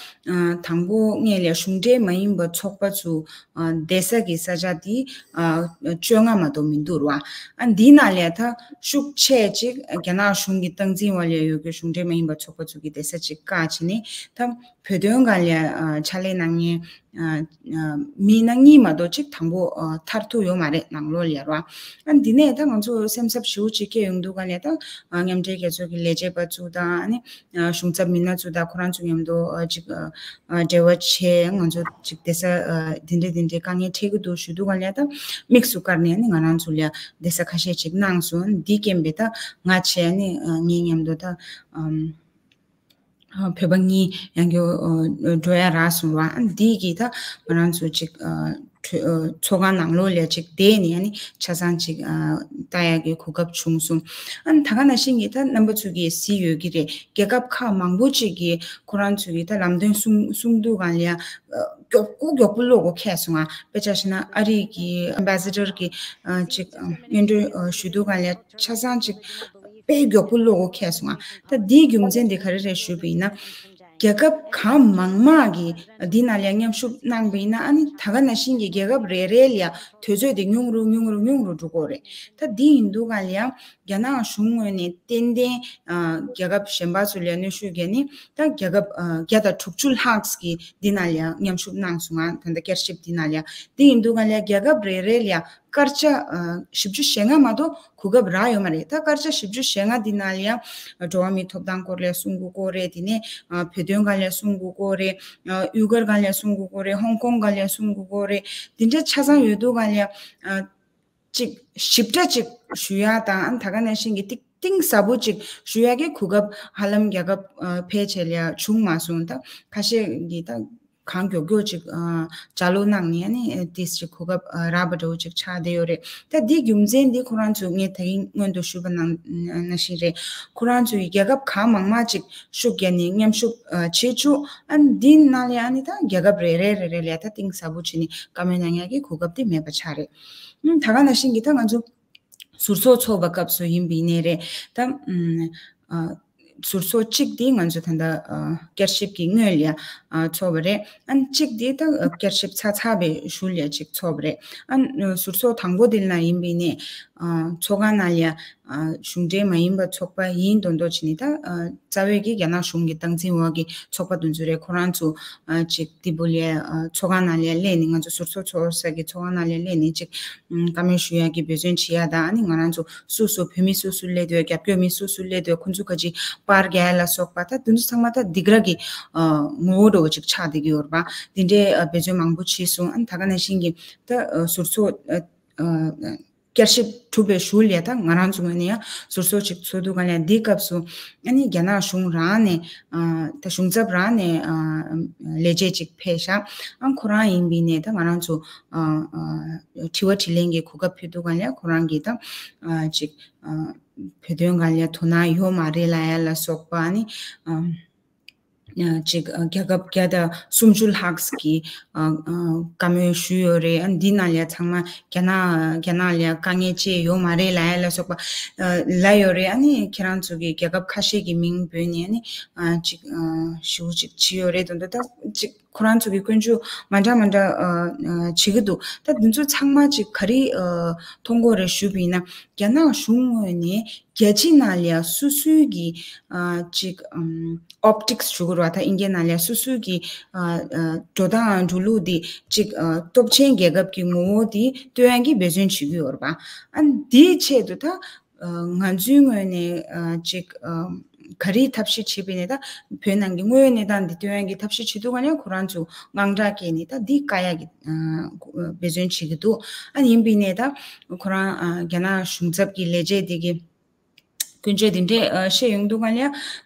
ཨ་དང་པོ་སྔོན་ལ་ཡ་གཞུང་འབྲེལ་མ་ཡིན་པ་ཚོགས་པ་ཚོ་ཨ་བསྡད་ས་གི་ས་ཆ་དེ་ཨ་བཅོ་ལྔ་མ་གཏོགས་མི་འདུག་ར། ཨ་འདི་ནང་ལ་ཡ་ད་ཤུགས་ཆེ་ཅིག་རྒྱ་ནག་གཞུང་གི་སྟངས་འཛིན་འོག་ལ་ཡོད་པའི་གཞུང་འབྲེལ་མ་ཡིན་པ་ཚོགས་པ་ཚོ་གི་བསྡད་ས་ཅིག་བཀག་བྱས་ནས་ད་བོད་དོན་སྒང་ལ་ཨ་ཕྱག་ལས་གནང་མཁན་ཨ་ཨ་མི་སྣ་གཉིས་མ་གཏོགས་ཅིག་དང་པོ་ཨ་མཐར་ཐུག་ཡོད་མ་རེད་ནང་ལོགས་ལ་ཡ་ར། ཨ་འདི་ནས་ད་ང་ཚོ་སེམས་འཚབ་ཞེ་པོ་ཅིག་སྐྱེ་ཡོང་དུས་ག་ལ་ད་ཨ་མཉམ་འབྲེལ་རྒྱལ་ཚོགས་ཀྱི་ལས་བྱེད་པ་ཚོ་དང་ཨ་ནི་ཨ་གཞུང་ཚབ་མི་སྣ་ཚོ་དང་ཁོ་རང་ཚོ་མཉམ་དུ་ཨ་ཅིག་ཨ་ཨ་འབྲེལ་བ་བྱས། ང་ཚོ་ཅིག་བསྡད་ས་ཨ་འདི་འདྲ་འདི་འདྲའི་དཀའ་ངལ་འཕྲད་ཀྱི་འདུག་ཞུ་དུས་ག་ལ་ད་དམིགས་སུ་བཀར་ནས་ནི་ང་རང་ཚོ་ལ་བསྡད་ས་ཁ་ཤས་ཅིག་གནང་སོང་། འདི་རྐྱེན་པས་ད་ང་བྱས་ནི་ཨ་ངའི་མཉམ་དུ་ད་ཨམ་ཨ་བོད་པ་གཉིས་ཡང་སྐྱར་ཨ་འགྲོ་ཡ་རག་སོང་བ། ཨ་འདི་གིས་ད་ང་རང་ཚོ་ཅིག་ཨ་གྲོས་ཨ་ཚོགས་ཁང་ནང་ལོགས་ལ་ཅིག་བསྡད་ནས་ཨ་ནི་ཆ་ཚང་ཅིག་ཨ་ལྟ་ཡག་གི་གོ་སྐབས་བྱུང་སོང་། ཨ་ནི་ད་ག་ནང་བཞིན་གྱི་ད་རྣམ་པ་ཚོ་གིས་གཟིགས་ཡོད་ཀྱི་རེད། རྒྱལ་ཁབ་ཁག་མང་པོ་ཅིག་གིས་ཁོ་རང་ཚོ་གི་ད་ལམ་སྟོན་གསུང་གསུང་དུས་ག་ལ་ཡ་ཨ་མགྱོགས་པོ་མགྱོགས་པོ་བློ་སྒོ་ཁེལ་སོང་ང་། དཔེ་ཆ་བཞག་ན་ཨ་རི་གི་ཨེམ་བྷེ་སི་ཌར་གི་ཨ་ཅིག་ཨ་སྙན་སྒྲོན་ཨ་ཞུ་དུས་ག་ལ་ཡ་ཆ་ཚང་ཅིག་དཔེ་མགྱོགས་པོ་བློ་སྒོ་ཁེལ་སོང་ང་། ད་འདིའི་རྒྱུ་མཚན་འདི་ག་རེ་རེད་ཞུས་པ་ཡིན་ན། རྒྱལ་ཁབ་གང་མང་མང་གིས་འདི་ནང་ལ་མཉམ་ཞུགས་གནང་པ་ཡིན་ན་ཨ་ནི་ད་ག་ནང་བཞིན་གྱི་རྒྱལ་ཁབ་རེ་རེ་ལ་ཡ་དུས་ཚོད་དེ་ཉུང་རུ་ཉུང་རུ་ཉུང་རུ་འགྲོ་གི་རེད། ད་འདི་ཡིན་དུས་ག་ལ་ཡ་རྒྱ་ནག་གཞུང་ངོས་ནས་ཏན་ཏན་ཨ་རྒྱལ་ཁབ་གཞན་པ་ཚོ་ལ་གནོན་ཤུགས་བརྒྱབ་ནས་ད་རྒྱལ་ཁབ་ཨ་བརྒྱ་དང་དྲུག་ཅུ་ལྷག་གིས་འདི་ནང་ལ་ཡ་མཉམ་ཞུགས་གནང་སོང་ང་། ད་ལྟ་བསྐྱར་ཞིབ་འདི་ནང་ལ་ཡ་འདི་ཡིན་དུས་ག་ལ་ཡ་རྒྱལ་ཁབ་རེ་རེ་ལ་ཡ་སྐར་ཆ་ཨ་བཞི་བཅུ་ཞེ་ལྔ་མ་གཏོགས་གོ་སྐབས་རག་ཡོད་མ་རེད། ད་སྐར་ཆ་བཞི་བཅུ་ཞེ་ལྔ་འདི་ནང་ལ་ཡང་འགྲོ་བ་མིའི་ཐོབ་ཐང་སྐོར་ལ་གསུང་དགོས་ཀྱི་རེད། དེ་ནས་ཨ་བོད་དོན་སྒང་ལ་གསུང་དགོས་ཀྱི་རེད། ཨ་ཡུ་གུར་སྒང་ལ་གསུང་དགོས་ཀྱི་རེད། ཧོང་ཀོང་སྒང་ལ་གསུང་དགོས་ཀྱི་རེད། འདི་འདྲ་ཆ་ཚང་ཡོད་དུས་སྒང་ལ་ཡང་ཨ་ཅིག་ཞིབ་ཕྲ་ཅིག་ཞུ་ཡ་དང་ཨ་ད་ག་ནང་བཞིན་གྱི་ཏིག་གཏིང་ཟབ་པོ་ཅིག་ཞུ་ཡ་གི་གོ་སྐབས་ཧ་ལམ་རྒྱལ་ཁབ་ཨ་ཕལ་ཆེར་ལ་ཡ་བྱུང་མ་སོང་། ད་ཁ་ཤས་ཀྱིས་ད་གང་མགྱོགས་མགྱོགས་ཅིག་ཨ་ལྗགས་ཀློག་གནང་ནས་ཨ་ནི་ཏིས་ཅིག་གོ་སྐབས་ཨ་རག་པ་འདྲ་བོ་ཅིག་ཆགས་བསྡད་ཡོད་རེད། ད་འདི་རྒྱུ་མཚན་འདི་ཁོ་རང་ཚོས་ངས་ད་གིན་སྔོན་དུ་ཞུས་པ་ནང་ནང་བཞིན་རེད། ཁོ་རང་ཚོས་རྒྱལ་ཁབ་གང་མང་མང་ཅིག་ཤུགས་བརྒྱབ་ནས་མཉམ་ཞུགས་ཨ་བྱེད་བཅུག་ཨ་ནི་འདི་ནང་ལ་ཨ་ནི་ད་རྒྱལ་ཁབ་རེ་རེ་རེ་རེ་ལ་ད་གཏིང་ཟབ་པོ་བྱས་ནས་བཀའ་མོལ་གནང་ཡག་གི་གོ་སྐབས་དེ་མེད་པ་ཆགས་རེད། ཨ་ད་ག་ནང་བཞིན་གྱི་ད་ང་ཚོ་ཟུར་ཚོགས་ཚོགས་པ་སྐབས་སུ་ཡིན་པ་ཡིན་ནའི་རེད། ད་ཨ་ ཟུར་ཚོགས་གཅིག་དེ་ང་ཚོ་ད་ལྟ་ཨ་བསྐྱར་ཞིབ་ཀྱི་སྔོན་ལ་ཨ་ཚོགས་པ་རེད། ཨ་གཅིག་དེ་ད་བསྐྱར་ཞིབ་ཚར་ཚར་བའི་ཤུལ་ལ་གཅིག་ཚོགས་པ་རེད། ཨ་ཟུར་ཚོགས་དང་པོ་དེ་ལ་ཡིན་པ་ཡིན་ནའི་ཨ་ཚོགས་ཁང་ནང་ལ་ཨ་གཞུང་འབྲེལ་མ་ཡིན་པ་ཚོགས་པ་ཡིན་མདོག་མདོག་བྱས་ནས་ད་ཨ་རྩ་བའི་གི་རྒྱ་ནག་གཞུང་གི་སྟངས་འཛིན་འོག་གི་ཚོགས་པ་དེ་ཚོ་རེད། ཁོ་རང་ཚོ་ཨ་ཅིག་དེ་འབུ་ལ་ཨ་ཚོགས་ཁང་ནང་ལ་སླེབས་ནས་ང་ཚོ་ཟུར་ཚོགས་ཚོགས་ས་གི་ཚོགས་ཁང་ནང་ལ་སླེབས་ནས་ཅིག་ཨ་བཀའ་མོལ་ཞུ་ཡག་གི་འབད་བརྩོན་བྱེད་ཡག་དང་། ཨ་ནི་ང་རང་ཚོ་སུ་སུ་བོད་མི་སུ་སུ་སླེབས་འདུག་རྒྱབ་སྐྱོར་མི་སུ་སུ་སླེབས་འདུག་ཁོ་ཚོ་ག་ཅིག་པར་རྒྱག་ཡ་ལ་སོགས་པ། ད་དེ་ཚོ་ཚང་མ་ད་སྡིགས་ར་གི་ཨ་ངོ་བོ་འདྲ་བོ་ཅིག་ཆགས་བསྡད་ཀྱི་ཡོད་རེད་པ། དེ་འདྲའི་ཨ་འབད་བརྩོན་མང་པོ་བྱས་སོང་། ཨ་ནི་ད་ག་ནང་བཞིན་གྱི་ད་ཨ་ཟུར་ཚོགས་ཨ་ཨ་བསྐྱར་ཞིབ་གྲུབ་པའི་ཤུལ་ལ་ད་ང་རང་ཚོ་ངོས་ནས་ཡང་ཟུར་ཚོགས་ཅིག་ཚོགས་འདུག་ག་ལ། འདིའི་སྐབས་སུ་ཨ་ནི་རྒྱ་ནག་གཞུང་རང་ནས་ཨ་ད་གཞུང་ཚབ་རང་ནས་ཨ་ལས་བྱེད་ཅིག་ཕེབས་ཤག་ཨ་ཁོ་རང་ཡིན་པ་ཡིན་ནའི་ད་ང་རང་ཚོ་ཨ་ཨ་དྲི་བ་དྲིས་ལན་གྱི་གོ་སྐབས་ཕུལ་འདུག་ག་ལ། ཁོ་རང་གིས་ད་ཨ་ཅིག་ཨ་བོད་དོན་སྒང་ལ་དོ་སྣང་ཡོད་མ་རེད་ལབ་ཡ་ལ་སོགས་པ། ཨ་ནི་ཨ་ཨ་ཅིག་ཨ་རྒྱལ་ཁབ་བརྒྱ་དང་སུམ་ཅུ་ལྷག་གིས་ཨ་ཨ་བཀའ་མོལ་ཞུས་ཡོད་རེད། ཨ་འདི་ནང་ལ་ཚང་མ་རྒྱ་ནག་རྒྱ་ནག་ལ་དཀའ་ངལ་ཅི་ཡོད་མ་རེད་ལབ་ཡ་ལ་སོགས་པ་ཨ་ལབ་ཡོད་རེད། ཨ་ནི་ཁྱེད་རང་ཚོ་གི་རྒྱལ་ཁབ་ཁ་ཤས་ཀྱི་མིང་འབོད་ནས་ཨ་ནི་ཨ་ཅིག་ཨ་ཞེ་པོ་ཅིག་བྱས་ཡོད་རེད། དོན་དུ་ད་ཅིག་ཁོ་རང་ཚོ་གི་སྐྱོན་བརྗོད་མ་འདྲ་མ་འདྲ་ཨ་ཨ་བྱེད་ཀྱི་འདུག་ད་འདི་ཚོ་ཚང་མ་ཅིག་ག་རེ་ཨ་མཐོང་གི་ཡོད་རེད་ཞུས་པ་ཡིན་ན། རྒྱ་ནག་གཞུང་ངོས་ནས་རྒྱལ་སྤྱི་ནང་ལ་ཡ་སོ་སོའི་གི་ཨ་ཅིག་ཨམ་optics ཞུ་དགོས་རེད་པ། ད་ཨིན་སྐད་ནང་ལ་ཡ་སོ་སོའི་གི་ཨ་ཨ་འགྲོ་སྟངས་འགྲོ་ལུགས་དེ་ཅིག་ཨ་སྟོབས་ཆེན་རྒྱལ་ཁབ་ཀྱི་ངོ་བོ་དེ་སྟོན་ཡག་གི་འབད་བརྩོན་བྱེད་ཀྱི་ཡོད་རེད་པ། ཨ་འདིའི་ཆེད་དུ་ད་ཨ་ང་ཚོའི་ངོས་ནས་ཨ་ཅིག་ཨ་ག་རེ་ཐབས་ཤེས་བྱེད་པ་ཡིན་ནའི་ད་བོད་ནང་གི་དངོས་ཡོད་གནས་སྟངས་འདི་སྟོན་ཡག་གི་ཐབས་ཤེས་བྱེད་དུས་ག་ནས་ཁོ་རང་ཚོ་དངངས་སྐྲག་སྐྱེས་ནས་ད་འདི་བཀག་ཡག་གི་ཨ་འབད་བརྩོན་བྱེད་ཀྱི་འདུག་ཨ་ཡིན་པ་ཡིན་ནའི་ད་ཁོ་རང་ཨ་རྒྱ་ནག་གཞུང་ཚབ་ཀྱི་ལས་བྱེད་འདི་གི་སྐྱོན་བརྗོད་འདི་འདྲས་ཨ་བཤད་ཡོང་དུས་ག་ལ་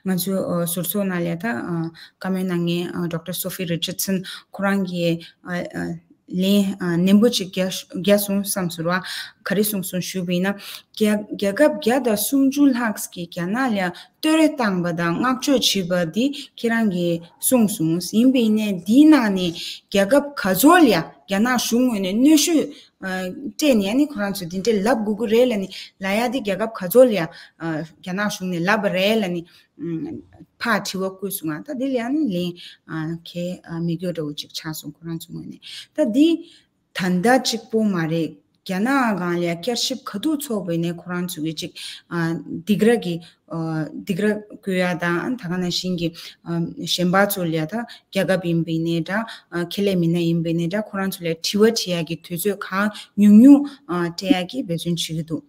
ང་ཚོའི་ཨ་ཟུར་ཚོགས་ནང་ལ་ད་ཨ་བཀའ་མོལ་གནང་མཁན་ཨ་Doctor Sophie Richardson ཁོ་རང་གིས་ཨ་ཨ་ལན་ཨ་ནན་པོ་ཅིག་རྒྱག་རྒྱག་སོང་བསམ་སོང་ར། ག་རེ་གསུངས་སོང་ཞུས་པ་ཡིན་ན། རྒྱ་རྒྱལ་ཁབ་བརྒྱ་དང་སུམ་ཅུ་ལྷག་གིས་རྒྱ་ནག་ལ་བསྟོད་ར་བཏང་པ་དང་བསྔགས་བརྗོད་བྱས་པ་འདི་ཁྱེད་རང་གིས་གསུངས་སོང་། ཡིན་པ་ཡིན་ནའི་འདིའི་ནང་ནས་རྒྱལ་ཁབ་ག་ཚོད་ལ་ཡ་རྒྱ་ནག་གཞུང་ངོས་ནས་གནོན་ཤུགས་ཨ་སྤྲད་ནས་ཨ་ནི་ཁོ་རང་ཚོས་འདི་འདྲས་ལབ་དགོས་ཀྱི་རེད་ལབ་ནས་ལབ་ཡ་དེ་རྒྱལ་ཁབ་ག་ཚོད་ལ་ཡ་ཨ་རྒྱ་ནག་གཞུང་ནས་ལབ་པ་རེད་ལབ་ནས་ཨ་ཕར་དྲི་བ་བཀོད་སོང་ང་། ད་འདི་ལ་ཡ་ནི་ལན་ཨ་གལ་ཨ་མེད་རྒྱུ་འདྲ་བོ་ཅིག་ཆགས་སོང་ཁོ་རང་ཚོ་ངོས་ནས། ད་འདི་ད་ལྟ་གཅིག་པོ་མ་རེད། རྒྱ་ནག་སྒང་ལ་བསྐྱར་ཞིབ་ག་དུས་ཚོགས་པ་ཡིན་ནའི་ཁོ་རང་ཚོ་གི་ཅིག་ཨ་སྡིགས་ར་གི་ཨ་སྡིགས་ར་བསྐུལ་ཡ་དང་། ཨ་ད་ག་ནང་བཞིན་གྱི་ཨ་གཞན་པ་ཚོ་ལ་ཡ་ད་རྒྱལ་ཁབ་ཡིན་པ་ཡིན་ནའི་འདྲ། ཨ་ཁེ་ལས་མི་སྣ་ཡིན་པ་ཡིན་ནའི་འདྲ། ཁོ་རང་ཚོ་ལ་དྲི་བ་དྲི་ཡ་གི་དུས་ཚོད་གང་ཉུང་ཉུང་ཨ་སྤྲད་ཡ་གི་འབད་བརྩོན་བྱེད་ཀྱི་འདུག་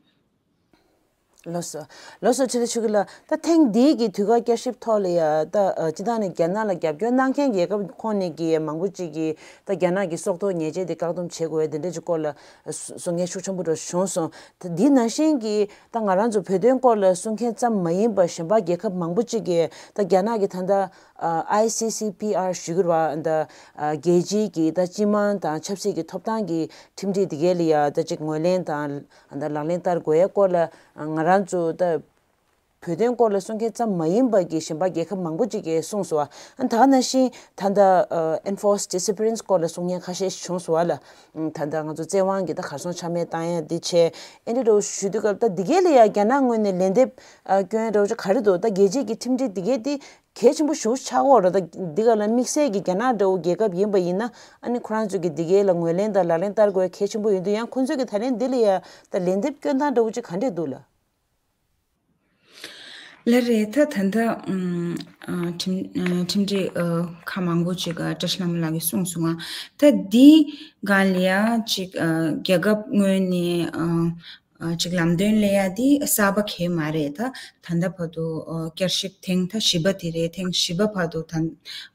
ལགས་སོ། ལགས་སོ། ཁྲི་ལ་ཆོས་སྐྱིད་ལགས། ད་ཐེངས་འདིའི་གི་དུས་བཀག་བསྐྱར་ཞིབ་ཐོག་ལ་ཡ་ད་ཨ་སྤྱིར་བཏང་ནས་རྒྱ་ནག་ལ་རྒྱབ་སྐྱོར་གནང་མཁན་རྒྱལ་ཁབ་ཁོངས་ནས་ཀྱི་མང་པོ་ཅིག་གིས་ད་རྒྱ་ནག་གི་སྲོག་ཐོག་ཉེས་ཆད་དེ་བཀག་སྡོམ་བྱེད་དགོས་དེ་འདྲ་ཅིག་སྐོར་ལ་གསུང་མཁན་ཤུགས་ཆེན་པོ་འདྲ་བྱུང་སོང་། ད་འདི་ནང་བཞིན་གྱི་ད་ང་རང་ཚོ་བོད་དོན་སྐོར་ལ་གསུང་མཁན་ཙམ་མ་ཡིན་པར་གཞན་པ་རྒྱལ་ཁབ་མང་པོ་ཅིག་གིས་ད་རྒྱ་ནག་གི་ད་ལྟ་ཨ་ཨའི་སི་སི་པི་ཨར་ཞུ་གི་རེད་པ། ད་ཨ་རྒྱལ་སྤྱིའི་གི་ད་སྤྱི་དམངས་དང་ཆབ་སྲིད་ཀྱི་ཐོབ་ཐང་གི་ཁྲིམས་སྒྲིག་དེ་གའི་ལ་ཡ་ད་ཅིག་ངོས་ལེན་དང་ད་ལག་ལེན་བསྟར་དགོས་ཡ་སྐོར་ལ་ང་རང་ཚོ་ད་བོད་དོན་སྐོར་ལ་གསུང་མཁན་ཙམ་མ་ཡིན་པ་གི་གཞན་པ་རྒྱལ་ཁབ་མང་པོ་ཅིག་གིས་གསུངས་སོང་བ། ད་ག་ནང་བཞིན་ད་ལྟ་ཨ་enforced disappearance སྐོར་ལ་གསུང་མཁན་ཁ་ཤས་ཤིག་བྱུང་སོང་བ་ལ། ད་ལྟ་ང་ཚོ་བཙན་དབང་གིས་ད་གར་སོང་ཆ་མེད་བཏང་ཡ་འདི་བྱས། ཨེ་འདྲ་འདྲ་བོ་ཞུ་དུས་སྐབས་ད་འདི་གའི་ལ་ཡ་རྒྱ་ནག་ངོས་ནས་ལན་འདེབས་ཨ་སྐྱོན་ཡ་འདྲ་བོ་ཅིག་ག་རེ་འདུག་ད་རྒྱལ་སྤྱིའི་གི་ཁྲིམས་སྒྲིག་འདི་གའི་འདི་གལ་ཆེན་པོ་ཞེ་པོ་ཆགས་ཀྱི་ཡོད་རེད། ད་འདི་ག་ལ་དམིགས་བསལ་གྱི་རྒྱ་ནག་འདྲ་བོ་རྒྱལ་ཁབ་ཡིན་པ་ཡིན་ན་ཨ་ནི་ཁོ་རང་ཚོ་གི་འདི་གའི་ལ་ངོས་ལེན་དང་ལག་ལེན་བསྟར་དགོས་ཡ་གལ་ཆེན་པོ་ཡིན་དུས། ཡང་ཁོ་ཚོས་གི་ད་ལན་འདི་ལ་ཡ་ད་ལན་འདེབས་སྐྱོན་སྟངས་འདྲ་བོ་ཅིག་ག་འདྲས་འདུག་ལ། ལགས་རེད། ད་ད་ལྟ་ཨམ་ཨ་ཁྲིམས་ཨ་ཁྲིམས་སྒྲིག་ཨ་ཁག་མང་པོ་ཅིག་ཨ་བཀྲ་ཤིས་ལྷ་མོ་ལགས་ཀྱིས་གསུངས་སོང་ང་། ད་འདི་སྒང་ལ་ཡ་ཅིག་ཨ་རྒྱལ་ཁབ་ངོས་ནས་ཨ་ཨ་ཅིག་ལམ་སྟོན་སླེབས་ཡ་འདི་གསར་པ་གང་ཡང་མ་རེད། ད་ད་ལྟ་བར་དུ་ཨ་བསྐྱར་ཞིབ་ཐེངས་ད་བཞི་པ་དེ་རེད། ཐེངས་བཞི་པ་བར་དུ་ད་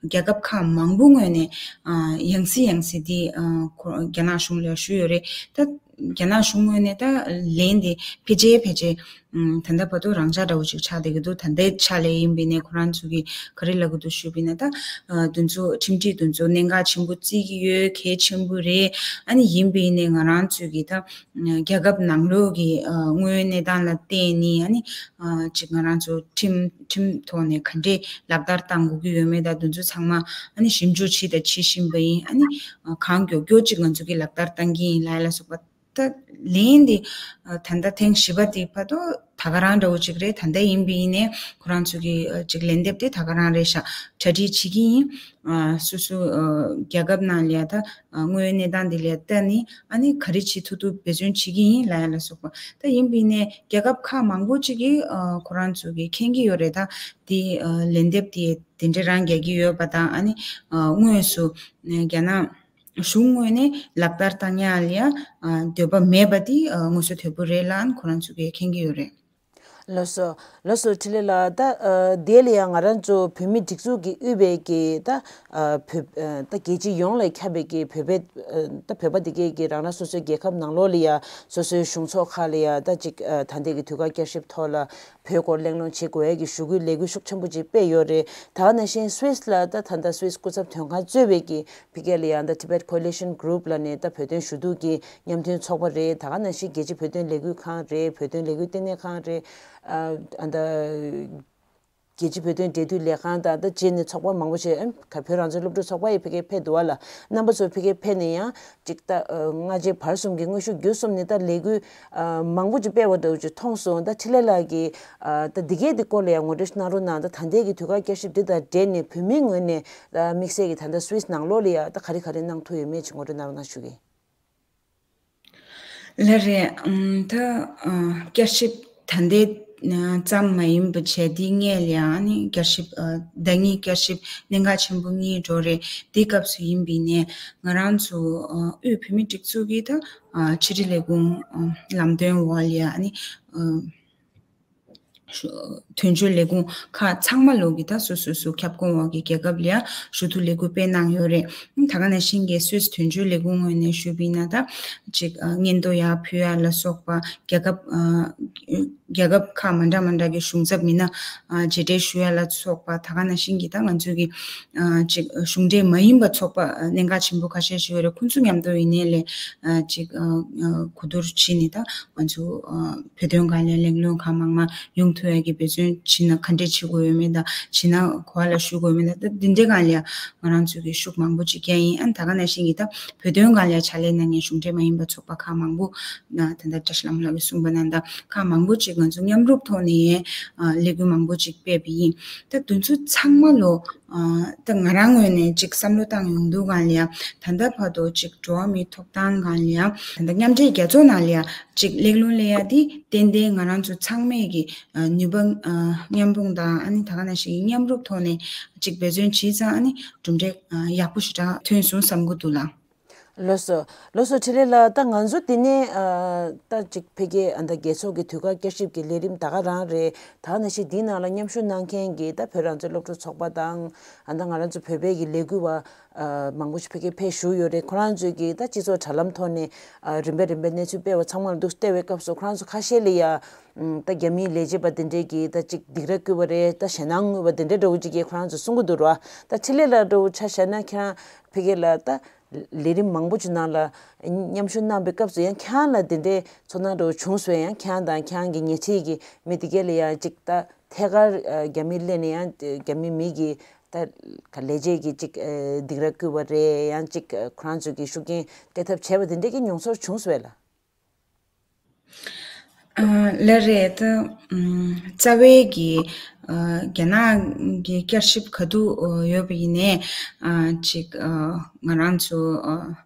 རྒྱལ་ཁབ་ཁག་མང་པོ་ངོས་ནས་ཨ་ཡང་སེ་ཡང་སེ་འདི་ཨ་ཁོ་རྒྱ་ནག་གཞུང་ལ་ཞུས་ཡོད་རེད། ད་རྒྱ་ནག་གཞུང་ངོས་ནས་ད་ལན་དེ་ཕལ་ཆེར་ཕལ་ཆེར་ཨམ་ད་ལྟ་བར་དུ་རང་འཇགས་འདྲ་བོ་ཅིག་ཆགས་བསྡད་ཀྱི་འདུག་ད་ལྟའི་ཆ་ལ་ཡིན་པ་ཡིན་ནའི་ཁོ་རང་ཚོ་གིས་ག་རེ་ལབ་ཀྱི་འདུག་ཞུས་པ་ཡིན་ན། ད་ཨ་དེ་ཚོ་ཁྲིམས་སྒྲིག་དེ་ཚོ་གནད་འགག་ཆེན་པོ་བརྩི་གི་ཡོད། གལ་ཆེན་པོ་རེད། ཨ་ནི་ཡིན་པ་ཡིན་ནའི་ང་རང་ཚོས་གི་ད་རྒྱལ་ཁབ་ནང་ལོགས་ཀྱི་ཨ་དངོས་ཡོད་གནས་སྟངས་ལ་བལྟས་ནས། ཨ་ནི་ཨ་ཅིག་ང་རང་ཚོ་ཁྲིམས་ཁྲིམས་ཐོག་ནས་ག་འདྲས་ལག་བསྟར་བཏང་དགོས་ཀྱི་ཡོད་མེད་དང་དེ་ཚོ་ཚང་མ་ཨ་ནི་ཞིབ་འཇུག་བྱས་དང་བྱེད་བཞིན་པ་ཡིན། ཨ་ནི་ཨ་གང་མགྱོགས་མགྱོགས་ཅིག་ང་ཚོ་གིས་ལག་བསྟར་བཏང་གི་ཡིན་ལབ་ཡ་ལ་སོགས་པ། ད་ལན་འདི་ཨ་ད་ལྟ་ཐེངས་བཞི་པ་དེ་བར་དུ་ ད་ག་རང་འདྲ་བོ་ཅིག་རེད། ད་ལྟ་ཡིན་པ་ཡིན་ནའི་ཁོ་རང་ཚོ་གི་ཨ་ཅིག་ལན་འདེབས་དེ་ད་ག་རང་རེད་ཤག་གྲ་སྒྲིག་བྱེད་ཀྱི་ཡིན། ཨ་སོ་སོ་ཨ་རྒྱལ་ཁབ་ནང་ལ་ཡ་ད་ཨ་དངོས་ཡོད་གནས་སྟངས་འདི་ལ་ལྟ་ནས་ཨ་ནི་ག་རེ་བྱེད་ཐུབ་ཐུབ་འབད་བརྩོན་བྱེད་ཀྱི་ཡིན་ལབ་ཡ་ལ་སོགས་པ། ད་ཡིན་པ་ཡིན་ནའི་རྒྱལ་ཁབ་ཁག་མང་པོ་ཅིག་གིས་ཨ་ཁོ་རང་ཚོ་གི་མཁྱེན་གྱི་ཡོད་རེད། ད་དེ་ཨ་ལན་འདེབས་དེ་དེ་འདྲ་རང་རྒྱག་གི་ཡོད་པ་དང་། ཨ་ནི་ཨ་དངོས་སུ་ཨ་རྒྱ་ནག་གཞུང་ངོས་ནས་ལག་བསྟར་བཏང་ཡ་ལ་ཡ་ཨ་འདོད་པ་མེད་པ་དེ་ཨ་དངོས་སུ་དོད་པོ་རེད་ལབ་ཁོ་རང་ཚོ་གིས་མཁྱེན་གྱི་ཡོད་རེད། ལགས་སོ། ལགས་སོ། འཕྲིན་ལས་ལགས། ད་ཨ་དེ་ལ་ཡང་ང་རང་ཚོ་བོད་མི་སྒྲིག་འཛུགས་ཀྱིས་དབུས་པའི་གི་ད་ཨ་བོད་ཨ་ད་རྒྱལ་སྤྱི་ཡོངས་ལ་ཁྱབ་པའི་གི་བོད་པའི་ཨ་ད་བོད་པ་དེ་གའི་གི་རང་རང་སོ་སོའི་རྒྱལ་ཁབ་ནང་ལོགས་ལ་ཡ་སོ་སོའི་གཞུང་ཚོགས་ཁག་ལ་ཡ་ད་ཅིག་ཨ་ད་ལྟའི་གི་དུས་བཀག་བསྐྱར་ཞིབ་ཐོག་ལ་བོད་སྐོར་གླེང་སློང་བྱེད་དགོས་ཡ་གི་ཞུ་སྐུལ་ལས་འགུལ་ཤུགས་ཆེན་པོ་ཅིག་སྤེལ་ཡོད་རེད། ད་ག་ནང་བཞིན་སུད་སི་ལ་ད་ད་ལྟ་སུད་སི་སྐུ་ཚབ་དོན་ཁང་གཙོས་པའི་གི་ཕ་གི་ལ་ཡང་ད་Tibet Coalition Group ལབ་ནས་ད་བོད་དོན་ཞུ་གཏུག་གི་མཉམ་མཐུན་ཚོགས་པ་རེད། ད་ག་ནང་བཞིན་རྒྱལ་སྤྱིའི་བོད་དོན་ལས་འགུལ་ཁང་རེད། བོད་དོན་ལས་འགུལ་ལྟེ་གནས་ཁང་རེད། ཨ་ཨ་ད་རྒྱལ་སྤྱིའི་བོད་དོན་འབྲེལ་མཐུད་ལས་ཁང་དང་ད་རྗེས་ནས་ཚོགས་པ་མང་པོ་ཞིག་ཨ་བོད་རང་བཙན་སློབ་ཕྲུག་ཚོགས་པ་ཡི་ཕ་གི་ཕེབས་འདུག་བ་ལ། རྣམ་པ་ཚོ་ཕ་གི་ཕེབས་ནས་ཡང་ཅིག་ད་ཨ་སྔ་རྗེས་བར་གསུམ་གྱི་དངོས་ཤུགས་བརྒྱུད་གསུམ་ནས་ད་ལས་འགུལ་ཨ་མང་པོ་ཅིག་སྤེལ་བ་འདྲ་བོ་ཅིག་མཐོང་སོང་། ད་འཕྲིན་ལས་ལགས་ཀྱིས་ཨ་ད་འདི་གའི་འདི་སྐོར་ལ་ཡང་ངོ་སྤྲོད་གནང་རོགས་གནང་། ད་ད་ལྟའི་གི་དུས་བཀག་བསྐྱར་ཞིབ་འདི་དང་འབྲེལ་ནས་བོད་མིའི་ངོས་ནས་ཨ་དམིགས་བསལ་གྱི་ད་ལྟ་སུད་སི་ནང་ལོགས་ལ་ཡ་ད་ག་རེ་ག་རེ་གནང་ཐུབ་ཡོད་མེད་ཅིག་ངོ་སྤྲོད་གནང་རོགས་གནང་ཞུ་གི་ཡིན། ལགས་རེད། ཨམ་ད་ཨ་བསྐྱར་ཞིབ་ད་ལྟའི་ཨ་ཙམ་མ་ཡིན་པ་བྱས། འདི་སྔས་ལ་ཡང་ཨ་ནི་བསྐྱར་ཞིབ་ཨ་ཟླ་གཉིས་བསྐྱར་ཞིབ་གནད་འགག་ཆེན་པོ་གཉིས་འགྲོ་རེད། འདི་སྐབས་སུ་ཡིན་པ་ཡིན་ནའི་ང་རང་ཚོ་ཨ་དབུས་བོད་མིའི་སྒྲིག་འཛུགས་ཀྱི་ད་ཨ་ཕྱི་དྲིལ་ལས་ཁུངས་ཨ་ལམ་སྟོན་འོག་ལ་ཡ་ཨ་ནི་ཨ་དོན་གཅོད་ལས་ཁུངས་ཁག་ཚང་མ་ལོག་གི་ད་སོ་སོ་སོ་ཁྱབ་ཁོངས་འོག་གི་རྒྱལ་ཁབ་ལ་ཡ་ཞུ་གཏུག་ལས་འགུལ་སྤེལ་གནང་ཡོད་རེད། ད་ག་ནང་བཞིན་གྱི་སུད་སི་དོན་གཅོད་ལས་ཁུངས་ངོས་ནས་ཞུས་པ་ཡིན་ན། ད་ཅིག་ཨ་སྙན་ཐོ་ཡར་ཕུལ་ཡ་ལ་སོགས་པ། རྒྱལ་ཁབ་ཨ་རྒྱལ་ཁབ་ཁག་མ་འདྲ་མ་འདྲ་གི་གཞུང་ཚབ་མི་སྣ་ཨ་མཇལ་འཕྲད་ཞུ་ཡ་ལ་སོགས་པ། ད་ག་ནང་བཞིན་གྱི་ད་ང་ཚོའི་གི་ཨ་ཅིག་གཞུང་འབྲེལ་མ་ཡིན་པ་ཚོགས་པ་ཨ་གནད་འགག་ཆེན་པོ་ཁ་ཤས་ཤིག་ཡོད་རེད། ཁོང་ཚོ་མཉམ་དུ་ཡིན་ནའི་ལས་ཨ་ཅིག་ཨ་ཨ་གོ་བསྡུར་བྱས་ནས་ད་ང་ཚོ་ཨ་བོད་དོན་སྒང་ལ་གླེང་སློང་གང་མང་མང་ཡོང་ཐུབ་ཡ་གི་འབད་བརྩོན་བྱས་ན་ག་འདྲས་བྱེད་དགོས་ཡོད་མེད་དང་། བྱས་ན་ག་པ་ལ་ཞུ་དགོས་ཡོད་མེད་དང་། ད་འདི་འདྲའི་སྒང་ལ་ཡ་ང་རང་ཚོ་གི་ཤུགས་མང་པོ་ཅིག་རྒྱག་ཡིན། ཨ་ད་ག་ནང་བཞིན་གྱི་ད་བོད་དོན་སྒང་ལ་ཡ་ཕྱག་ལས་གནང་མཁན་གཞུང་འབྲེལ་མ་ཡིན་པ་ཚོགས་པ་ཁག་མང་པོ་ན། ད་ལྟ་བཀྲ་ཤིས་ལྷ་མོ་ལགས་ཀྱིས་གསུངས་པ་ནང་ད་ཁག་མང་པོ་ཅིག་ང་ཚོ་མཉམ་རུབ་ཐོག་ནས་ཨ་ལས་འགུལ་མང་པོ་ཅིག་སྤེལ་བ་ཡིན། ད་དེ་ཚོ་ཚང་མ་ལོ་ཨ་ད་ང་རང་ངོས་ནས་ཅིག་བསམ་བློ་བཏང་ཡོང་དུས་སྒང་ལ་ཡ། ད་ལྟ་བར་དུ་ཅིག་འགྲོ་བ་མིའི་ཐོབ་ཐང་སྒང་ལ་ཡ། ད་ལྟ་མཉམ་འབྲེལ་རྒྱལ་ཚོགས་ནང་ལ་ཡ་ཅིག་ལས་སློང་ལེན་ཡ་དེ་ཏན་ཏན་ང་རང་ཚོ་ཚང་མས་ཀྱི་ཨ་ནུས་པ་ཨ་མཉམ་སྤུངས་དང་། ཨ་ནི་ད་ག་ནང་བཞིན་མཉམ་རུབ་ཐོག་ནས་ཅིག་འབད་བརྩོན་བྱས་ཙང་། ཨ་ནི་གྲུབ་འབྲས་ཨ་ཡག་པོ་ཞེ་དྲག་ཐོན་སོང་བསམ་གྱི་འདུག་ལགས། ལགས་སོ། ལགས་སོ། འཕྲིན་ལས་ལགས། ད་ང་ཚོ་འདི་ནས་ཨ་ད་ཅིག་ཕ་གི་ཨ་ད་རྒྱལ་ཚོགས་ཀྱི་དུས་བཀག་བསྐྱར་ཞིབ་ཀྱི་ལས་རིམ་ད་ག་རང་རེད། ད་ག་ནང་བཞིན་འདིའི་ནང་ལ་མཉམ་ཞུགས་གནང་མཁན་གྱི་ད་བོད་རང་བཙན་སློབ་ཕྲུག་ཚོགས་པ་དང་། ཨ་ད་ང་རང་ཚོ་བོད་པའི་གི་ལས་འགུལ་བ་ཨ་མང་པོ་ཞིག་ཕ་གི་ཕེབས་བཞུགས་ཡོད་རེད། ཁོ་རང་ཚོས་ཀྱི་ད་སྤྱི་ཚོགས་དྲ་ལམ་ཐོག་ནས་ཨ་རིམ་པས་རིམ་པས་གནས་ཚུལ་སྤེལ་བ་ཚང་མ་ལ་འདུག་བལྟས་པའི་སྐབས་སུ། ཁོ་རང་ཚོ་ཁ་ཤས་ལ་ཡ་ཨ་ད་རྒྱ་མིའི་ལས་བྱེད་པ་དེ་འདྲས་ཀྱིས་ད་ཅིག་སྡིགས་ར་བསྐུལ་བ་རེད། ད་ཞེད་སྣང་བསྔོགས་པ་དེ་འདྲས་འདྲ་བོ་ཅིག་གིས་ཁོ་རང་ཚོ་གསུང་གི་འདུག་ར། ད་འཕྲིན་ལས་ལགས་འདྲ་བོ་ཆ་བཞག་ན་ཁྱེད་རང་ཕ་གི་ལ་ད་ལས་རིམ་མང་པོ་ཅིག་ནང་ལ་མཉམ་ཞུགས་གནང་བའི་སྐབས་སུ་ཡང་ཁྱེད་རང་ལ་དེ་འདྲའི་ཚོར་སྣང་འདྲ་བོ་བྱུང་སོང་། ཡང་ཁྱེད་རང་དང་ཁྱེད་རང་གི་ཉེ་འཁྲིས་ཀྱི་མི་དེ་གས་ལ་ཡང་ཅིག་ད་ཐད་ཀར་ཨ་རྒྱ་མི་སླེབས་ནས་ཡང་རྒྱ་མི་མི་གིས་ད་ག་ལས་བྱེད་ཀྱིས་ཅིག་ཨ་སྡིགས་ར་བསྐུལ་བ་རེད། ཡང་ཅིག་ཨ་ཁོ་རང་ཚོ་གི་ཤུགས་རྐྱེན་སྤྲད་ཐབས་བྱས་པ་དེ་འདྲས་ཀྱི་མྱོང་ཚོར་བྱུང་སོང་བས་ལགས། ཨ་ལགས་རེད། ད་ཨམ་རྩ་བའི་གི་ཨ་རྒྱ་ནག་གི་བསྐྱར་ཞིབ་ག་དུས་ཨ་ཡོད་པ་ཡིན་ནའི། ཨ་ཅིག་ཨ་ང་རང་ཚོ་ཨ་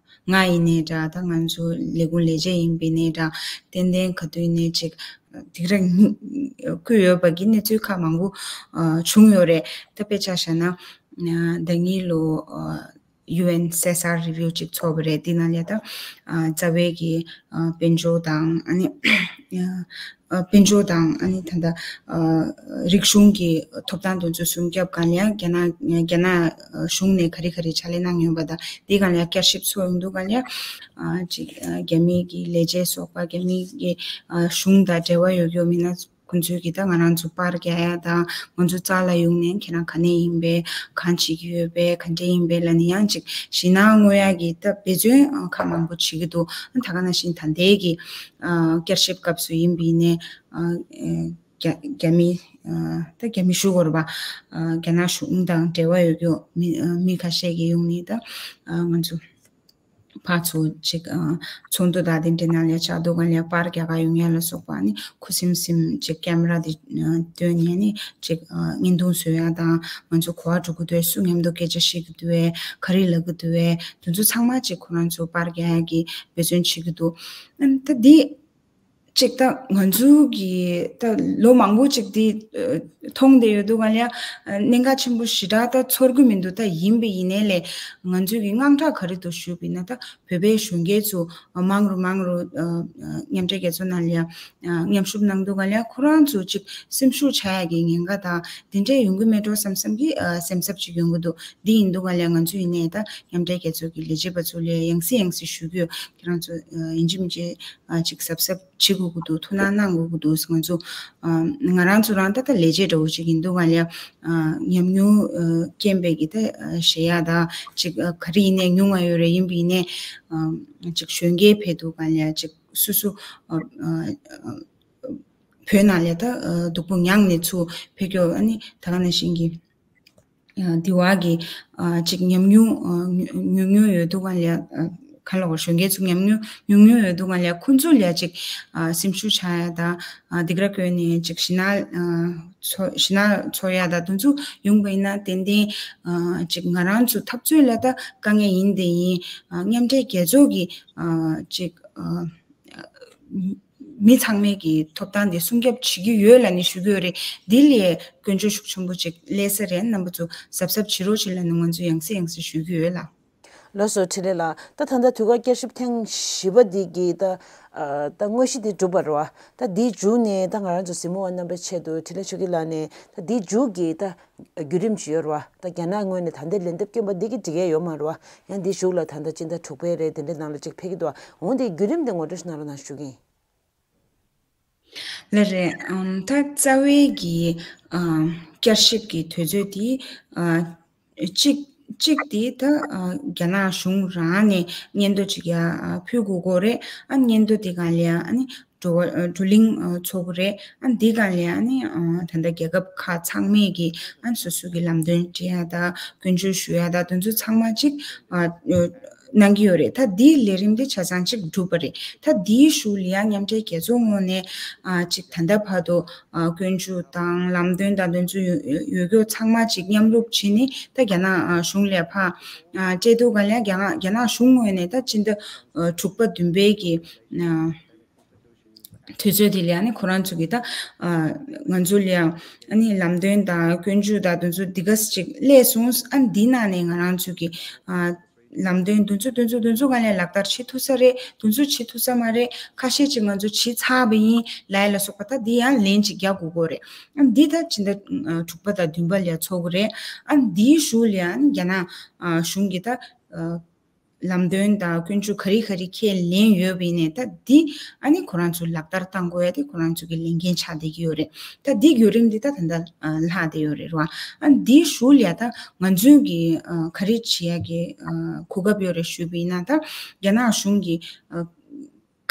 ང་ཡིན་ནའི་འདྲ། ད་ང་ཚོ་ལས་ཁུངས་ལས་བྱེད་ཡིན་པ་ཡིན་ནའི་འདྲ། ཏན་ཏན་ག་དུས་ཡིན་ནའི་ཅིག་སྡིགས་ར་བསྐུལ་ཡོད་པ་གི་གནས་ཚུལ་ཁག་མང་པོ་ཨ་བྱུང་ཡོད་རེད། ད་དཔེ་ཆ་བཞག་ན་ཨ་ཟླ་གཉིས་ལོ་ཨ་ཡུ་ཨེན་སེ་སར་རི་བིའུ་ཅིག་ཚོགས་པ་རེད། དེ་ནང་ལ་ད་ཨ་རྩ་བའི་གི་ཨ་དཔལ་འབྱོར་དང་། ཨ་ནི་ཨ་དཔལ་འབྱོར་དང་། ཨ་ནི་ད་ལྟ་ཨ་རིག་གཞུང་གི་ཐོབ་ཐང་དེ་ཚོ་སྲུང་སྐྱོབ་སྒང་ལ་ཡང་རྒྱ་ནག་རྒྱ་ནག་གཞུང་ནས་ག་རེ་ག་རེ་ཕྱག་ལས་གནང་ཡོད་པ་དང་། དེ་སྒང་ལ་ཡང་བསྐྱར་ཞིབ་ཚོགས་ཡོང་དུས་སྒང་ལ་ཡང་ཨ་ཅིག་ཨ་རྒྱ་མི་གི་ལས་བྱེད་ཚོགས་པ། རྒྱ་མི་གི་ཨ་གཞུང་དང་འབྲེལ་བ་ཡོད་ཡོད་མིན་ན། ཁོང་ཚོས་ཀྱིས་ད་ང་རང་ཚོ་པར་རྒྱག་ཡ་དང་། ང་ཚོ་རྩ་ལ་ཡོང་ནས་ཁྱེད་རང་ག་ནས་ཡིན་པས། གང་བྱེད་ཀྱི་ཡོད་པས། ག་འདྲས་ཡིན་པས་ལབ་ནས་ཡང་ཅིག་ཞེད་སྣང་བསྔོག་ཡ་གི་ད་འབད་བརྩོན་ཨ་ཁག་མང་པོ་བྱེད་ཀྱི་འདུག་ཨ་ད་ག་ནང་བཞིན་ད་ལྟའི་གི་ཨ་བསྐྱར་ཞིབ་སྐབས་སུ་ཡིན་པ་ཡིན་ནའི། ཨ་ཨ་རྒྱ་རྒྱ་མི་ཨ་ད་རྒྱ་མི་ཞུ་དགོས་རེད་པ། ཨ་རྒྱ་ནག་གཞུང་དང་འབྲེལ་བ་ཡོད་རྒྱུ་མི་ཨ་མི་ཁ་ཤས་ཀྱིས་ཡོང་ནས་ད་ཨ་ང་ཚོ་ ཕར་ཚུར་ཅིག་ཨ་ཚོགས་འདུ་དང་དེ་འདྲའི་ནང་ལ་ཆགས་འདུག་ག་ལ་པར་རྒྱག་ག་ཡོང་ཡ་ལ་སོགས་པ་ནི་ཁུ་སིམ་སིམ་ཅིག་ཀེམ་ར་དེ་ཨ་བཏོན་ནས་ནི་ཅིག་ཨ་བརྙན་ཐུང་བཟོ་ཡ་དང་། ང་ཚོ་ག་པར་འགྲོ་གི་འདུག་སུ་མཉམ་དུ་སྐད་ཆ་བཤད་ཀྱི་འདུག་ག་རེ་ལབ་ཀྱི་འདུག་དེ་ཚོ་ཚང་མ་ཅིག་ཁོ་རང་ཚོ་པར་རྒྱག་ཡ་གི་འབད་བརྩོན་བྱེད་ཀྱི་འདུག་ཨ་ནི་ད་འདི་ཅིག་ད་ང་ཚོ་གི་ད་ལོ་མང་པོ་ཅིག་འདི་ཨ་མཐོང་བསྡད་ཡོད་འདུག་ག་ལ་ཨ་གནད་འགག་ཆེན་པོ་ཞེ་དྲག་ད་ཚོར་གི་མི་འདུག་ད་ཡིན་པ་ཡིན་ནའི་ལས་ང་ཚོ་གི་དངངས་སྐྲག་ག་རེ་འདུག་ཞུས་པ་ཡིན་ན། ད་བོད་པའི་གཞོན་སྐྱེས་ཚོ་མང་རུ་མང་རུ་ཨ་མཉམ་འབྲེལ་རྒྱལ་ཚོགས་ནང་ལ་ཡ་ཨ་མཉམ་ཞུགས་གནང་འདུག་ག་ལ་ཁོ་རང་ཚོ་ཅིག་སེམས་ཤུགས་ཆག་ཡ་གི་ཉེན་ཁ་དང་དེ་འདྲས་ཡོང་གི་མེད་འགྲོ་བསམ་བསམ་གི་ཨ་སེམས་འཚབ་ཅིག་ཡོང་གི་འདུག་འདི་ཡིན་འདུག་ག་ལ་ང་ཚོ་ཡིན་ནའི་ད་མཉམ་འབྲེལ་རྒྱལ་ཚོགས་ཀྱི་ལས་བྱེད་པ་ཚོ་ལ་ཡང་སེ་ཡང་སེ་ཞུ་གི་ཡོད། ཁྱེད་རང་ཚོ་ཨ་ཡིན་གཅིག་མིན་གཅིག་ཨ་ཅིག་གཟབ་གཟབ་བྱེད་དགོས་ཀྱི་འདུག་ཐུགས་སྣང་གནང་དགོས་ཀྱི་འདུག་ང་ཚོ་ཨ་ང་རང་ཚོ་རང་ད་ལྟ་ལས་བྱེད་འདྲ་བོ་ཅིག་ཡིན་འདུག་ག་ལ་ཨ་ཉམས་མྱོང་ཨ་རྐྱེན་པས་ཀྱི་ད་ཨ་ཞེ་ཡ་ད་ཅིག་ཨ་ག་རེ་ཡིན་ནའི་ཉུང་བ་ཡོད་རེད། ཡིན་པ་ཡིན་ནའི་ཨ་ཅིག་གཞོན་སྐྱེས་ཕེབས་འདུག་ག་ལ་ཅིག་སོ་སོ་ཨ་ཨ་བོད་ནང་ལ་ད་ཨ་སྡུག་པོ་མྱངས་ནས་ཚུར་ཕེབས་ཀྱི་ཡོད། ཨ་ནི་ད་ག་ནང་བཞིན་གྱི་ཨ་འདི་བ་གི་ཨ་ཅིག་ཉམས་མྱོང་ཨ་ཉུང་ཉུང་ཉུང་ཡོད་འདུག་ག་ལ་ཨ་ག་ལ་བ་གཞོན་སྐྱེས་ཚོ་ཉམས་མྱོང་ཉུང་ཉུང་ཡོད་འདུག་ག་ལ་ཁོ་ཚོ་ལ་ཅིག་ཨ་སེམས་ཤུགས་ཆག་ཡ་དང་ཨ་སྡིགས་ར་བསྐུལ་ནས་ཅིག་ཞི་ནག་ཨ་ཚོ་ཞི་ནག་ཚོགས་ཡ་དང་དེ་ཚོ་ཡོང་པ་ཡིན་ན་ཏན་ཏན་ཨ་ཅིག་ང་རང་ཚོ་འཐབ་རྩོད་ལ་ད་དཀའ་ངལ་ཡིན་དེ་ཡིན། ཨ་མཉམ་འབྲེལ་རྒྱལ་ཚོགས་ཀྱི་ཨ་ཅིག་ཨ་མི་ཚང་མས་ཀྱི་ཐོབ་ཐང་དེ་སྲུང་སྐྱོབ་བྱེད་ཀྱི་ཡོད་ལབ་ནས་ཞུ་གི་ཡོད་རེད། འདི་ལས་སྐྱོན་བརྗོད་ཤུགས་ཆེན་པོ་ཅིག་སླེབས་ས་རེད། རྣམ་པ་ཚོ་གཟབ་གཟབ་བྱེད་རོགས་བྱེད་ལབ་ནས་ང་ཚོ་ཡང་སེ་ཡང་སེ་ཞུ་གི་ཡོད་ལ། ལགས་སོ། འཕྲིན་ལས་ལགས། ད་ད་ལྟ་དུས་བཀག་བསྐྱར་ཞིབ་ཐེངས་བཞི་པ་འདི་གི་ད་ཨ་ད་དངོས་གཞི་འདི་གྲུབ་པ་རེད་བ། ད་འདི་མཇུག་ནས་ད་ང་རང་ཚོ་གཟིགས་མོ་བ་རྣམ་པའི་ཆེད་དུ་འཕྲིན་ལས་ཆོས་སྐྱིད་ལགས་ནས་ད་འདི་མཇུག་གི་ད་བརྒྱུད་རིམ་ཅིག་ཡོད་རེད་བ། ད་རྒྱ་ནག་ངོས་ནས་ད་ལྟའི་ལན་འདེབས་སྐྱོན་པ་འདི་གི་འགྲིག་ཡས་ཡོད་མ་རེད་བ། ཡང་འདི་གཞུག་ལ་ད་ལྟ་སྤྱི་ཟླ་དྲུག་པའི་རེད་དེ་འདྲའི་ནང་ལ་ཅིག་ཕེབས་ཀྱི་འདུག་བ། འོང་དེ་བརྒྱུད་རིམ་དེ་ངོ་སྤྲོད་ཞིག་གནང་རོགས་གནང་ཞུ་གི་ཡིན། ལགས་རེད། ཨམ་ད་རྩ་བའི་གི་ཨམ་བསྐྱར་ཞིབ་ཀྱི་དུས་ཚོད་དེ་ཨ་གཅིག་གཅིག་དེ་ད་ཨ་རྒྱ་ནག་གཞུང་རང་ནས་སྙན་ཐོ་ཅིག་ཡ་ཨ་ཕུལ་དགོས་ཀྱི་རེད། ཨ་སྙན་ཐོ་དེ་ག་ལ་ཡ་ཨ་ནི་བགྲོ་བ་ཨ་བགྲོ་གླེང་ཨ་ཚོགས་ཀྱི་རེད། ཨ་འདི་ག་ལ་ཡ་ཨ་ནི་ཨ་ད་ལྟ་རྒྱལ་ཁབ་ཁག་ཚང་མས་ཀྱི་ཨ་སོ་སོ་གི་ལམ་སྟོན་སྤྲད་ཡ་ད་སྐྱོན་བརྗོད་ཞུ་ཡ་ད་དེ་ཚོ་ཚང་མ་ཅིག་ཨ་གནང་གི་ཡོད་རེད། ད་འདིའི་ལས་རིམ་དེ་ཆ་ཚང་གཅིག་གྲུབ་པ་རེད། ད་འདིའི་གཞུག་ལ་ཡང་མཉམ་འབྲེལ་རྒྱལ་ཚོགས་ངོས་ནས་ཨ་གཅིག་ད་ལྟ་བར་དུ་ཨ་སྐྱོན་བརྗོད་དང་ལམ་སྟོན་དང་དེ་ཚོ་ཡོད་ཡོད་རྒྱུ་ཚང་མ་གཅིག་མཉམ་རུབ་བྱས་ནས་ད་རྒྱ་ནག་ཨ་གཞུང་ལ་ཕར་ཨ་སྤྲད་འདུག་ག་ལ་རྒྱ་ནག་རྒྱ་ནག་གཞུང་ངོས་ནས་ད་སྤྱི་ཟླ་ཨ་དྲུག་པ་བདུན་པའི་གི་ཨ་དུས་ཚོད་དེ་ལ་ཨ་ནི་ཁོ་རང་ཚོ་གི་ད་ཨ་ང་ཚོ་ལ་ཨ་ནི་ལམ་སྟོན་དང་སྐྱོན་བརྗོད་དང་དེ་ཚོ་འདི་ག་ཅིག་སླེབས་སོང་། ཨ་ནི་འདི་ནང་ནས་ང་རང་ཚོ་གི་ཨ་ལམ་སྟོན་དེ་ཚོ་དེ་ཚོ་དེ་ཚོ་ག་ལ་ལག་བསྟར་བྱེད་ཐུབ་ས་རེད། དེ་ཚོ་བྱེད་ཐུབ་ས་མ་རེད། ཁ་ཤས་ཅིག་ང་ཚོ་བྱེད་ཚར་བ་ཡིན་ལབ་ཡ་ལ་སོགས་པ་ད་འདི་ཡང་ལན་ཅིག་རྒྱག་དགོས་ཀྱི་རེད། ཨ་འདི་ད་སྤྱི་ཟླ་ཨ་དྲུག་པ་དང་བདུན་པ་ལ་ཚོགས་ཀྱི་རེད། ཨ་འདིའི་གཞུག་ལ་ཡང་རྒྱ་ནག་ཨ་གཞུང་གི་ད་ཨ་ལམ་སྟོན་དང་སྐྱོན་བརྗོད་ག་རེ་ག་རེ་ཁས་ལེན་ཡོད་པ་ཡིན་ནའི་ད་འདི་ཨ་ནི་ཁོ་རང་ཚོ་ལག་བསྟར་བཏང་དགོས་ཡ་དེ་ཁོ་རང་ཚོ་གི་ལས་འགན་ཆགས་བསྡད་ཀྱི་ཡོད་རེད། ད་འདི་བརྒྱུད་རིམ་འདི་ད་ད་ལྟ་ཨ་ལྷག་བསྡད་ཡོད་རེད་ར། ཨ་འདིའི་གཞུག་ལ་ཡ་ད་ང་ཚོའི་གི་ཨ་ག་རེ་བྱེད་ཡ་གི་ཨ་གོ་སྐབས་ཡོད་རེད་ཞུས་པ་ཡིན་ན། ད་རྒྱ་ནག་གཞུང་གི་ཨ་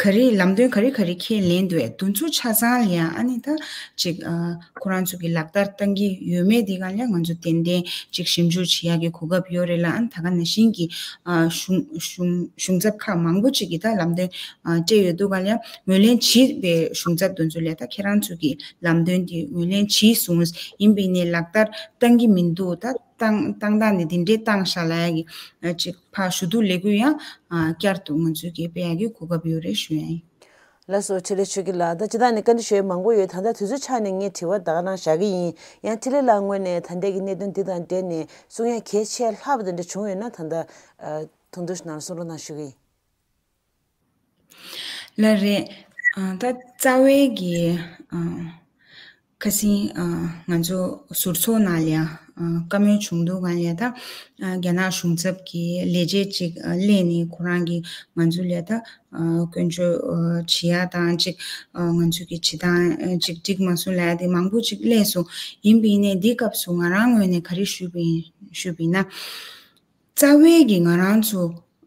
ག་རེ་ལམ་སྟོན་ག་རེ་ག་རེ་ཁས་ལེན་འདུག་བས་དེ་ཚོ་ཆ་ཚང་ལ་ཡང་ཨ་ནི་ད་ཅིག་ཨ་ཁོ་རང་ཚོ་གི་ལག་བསྟར་བཏང་གི་ཡོད་མེད་དེ་ག་ལ་ང་ཚོ་ཏན་ཏན་ཅིག་ཞིབ་འཇུག་བྱེད་ཡག་གི་གོ་སྐབས་ཡོད་རེད་ལ། ཨ་ནི་ད་ག་ནང་བཞིན་གྱི་ཨ་གཞུང་གཞུང་གཞུང་ཚབ་ཁག་མང་པོ་ཅིག་གིས་ད་ལམ་སྟོན་ཨ་སྤྲད་ཡོད་འདུག་ག་ལ། ངོས་ལེན་བྱས་པའི་གཞུང་ཚབ་དེ་ཚོ་ལ་ད་ཁྱེད་རང་ཚོ་གི་ལམ་སྟོན་དེ་ངོས་ལེན་བྱས་སོང་། ཡིན་པ་ཡིན་ནའི་ལག་བསྟར་བཏང་གི་མི་འདུག་ད་བཏང་བཏང་སྟངས་ནི་འདི་འདྲའི་བཏང་བཞག་ལབ་ཡག་གི་ཨ་ཅིག་ཕར་ཞུ་གཏུག་ལས་འགུལ་ཡང་ཨ་བསྐྱར་དུ་ང་ཚོས་ཀྱིས་སྤེལ་ཡག་གི་གོ་སྐབས་ཡོད་རེད་ཞུ་ཡ་ཡིན། ལགས་སོ། འཕྲིན་ལས་ཆོས་སྐྱིད་ལགས། ད་སྤྱིར་བཏང་ནས་བཀའ་འདྲི་ཞུ་ཡ་མང་པོ་ཡོད། ད་ལྟ་དུས་ཚོད་ཆག་ནས་ངས་དྲི་བ་ད་ག་རང་བཞག་གི་ཡིན། ཡང་འཕྲིན་ལས་ལགས་ངོས་ནས་ད་ལྟའི་གི་གནད་དོན་འདི་དང་འབྲེལ་ནས་གསུང་ཡ་གལ་ཆེ་ལྷག་པ་དེ་འདྲ་བྱུང་ཡོད་ན་ད་ལྟ་ཨ་ཐུང་ཐུང་ཞིག་ནང་གསུང་རོགས་གནང་ཞུ་གི་ཡིན། ལགས་རེད། ཨ་ད་རྩ་བའི་གི་ཨ་ཁ་སང་ཨ་ང་ཚོ་ཟུར་ཚོགས་ནང་ལ་ཡ་ཨ་བཀའ་མོལ་བྱུང་འདུག་ག་ལ། ད་ཨ་རྒྱ་ནག་གཞུང་ཚབ་ཀྱི་ལས་བྱེད་ཅིག་ཨ་སླེབས་ནས་ཁོ་རང་གིས་ང་ཚོ་ལ་ད་ཨ་སྐྱོན་བརྗོད་ཨ་བྱེད་ཡ་དང་ཅིག་ཨ་ང་ཚོ་གི་བྱེད་སྟངས་ཨ་ཅིག་འགྲིག་མ་སོང་ལབ་ཡ་དེ་མང་པོ་ཅིག་སླེབས་སོང་། ཡིན་པ་ཡིན་ནའི་འདི་སྐབས་སུ་ང་རང་ངོས་ནས་ག་རེ་ཞུས་པ་ཡིན་ཞུས་པ་ཡིན་ན། རྩ་བའི་གི་ང་རང་ཚོ་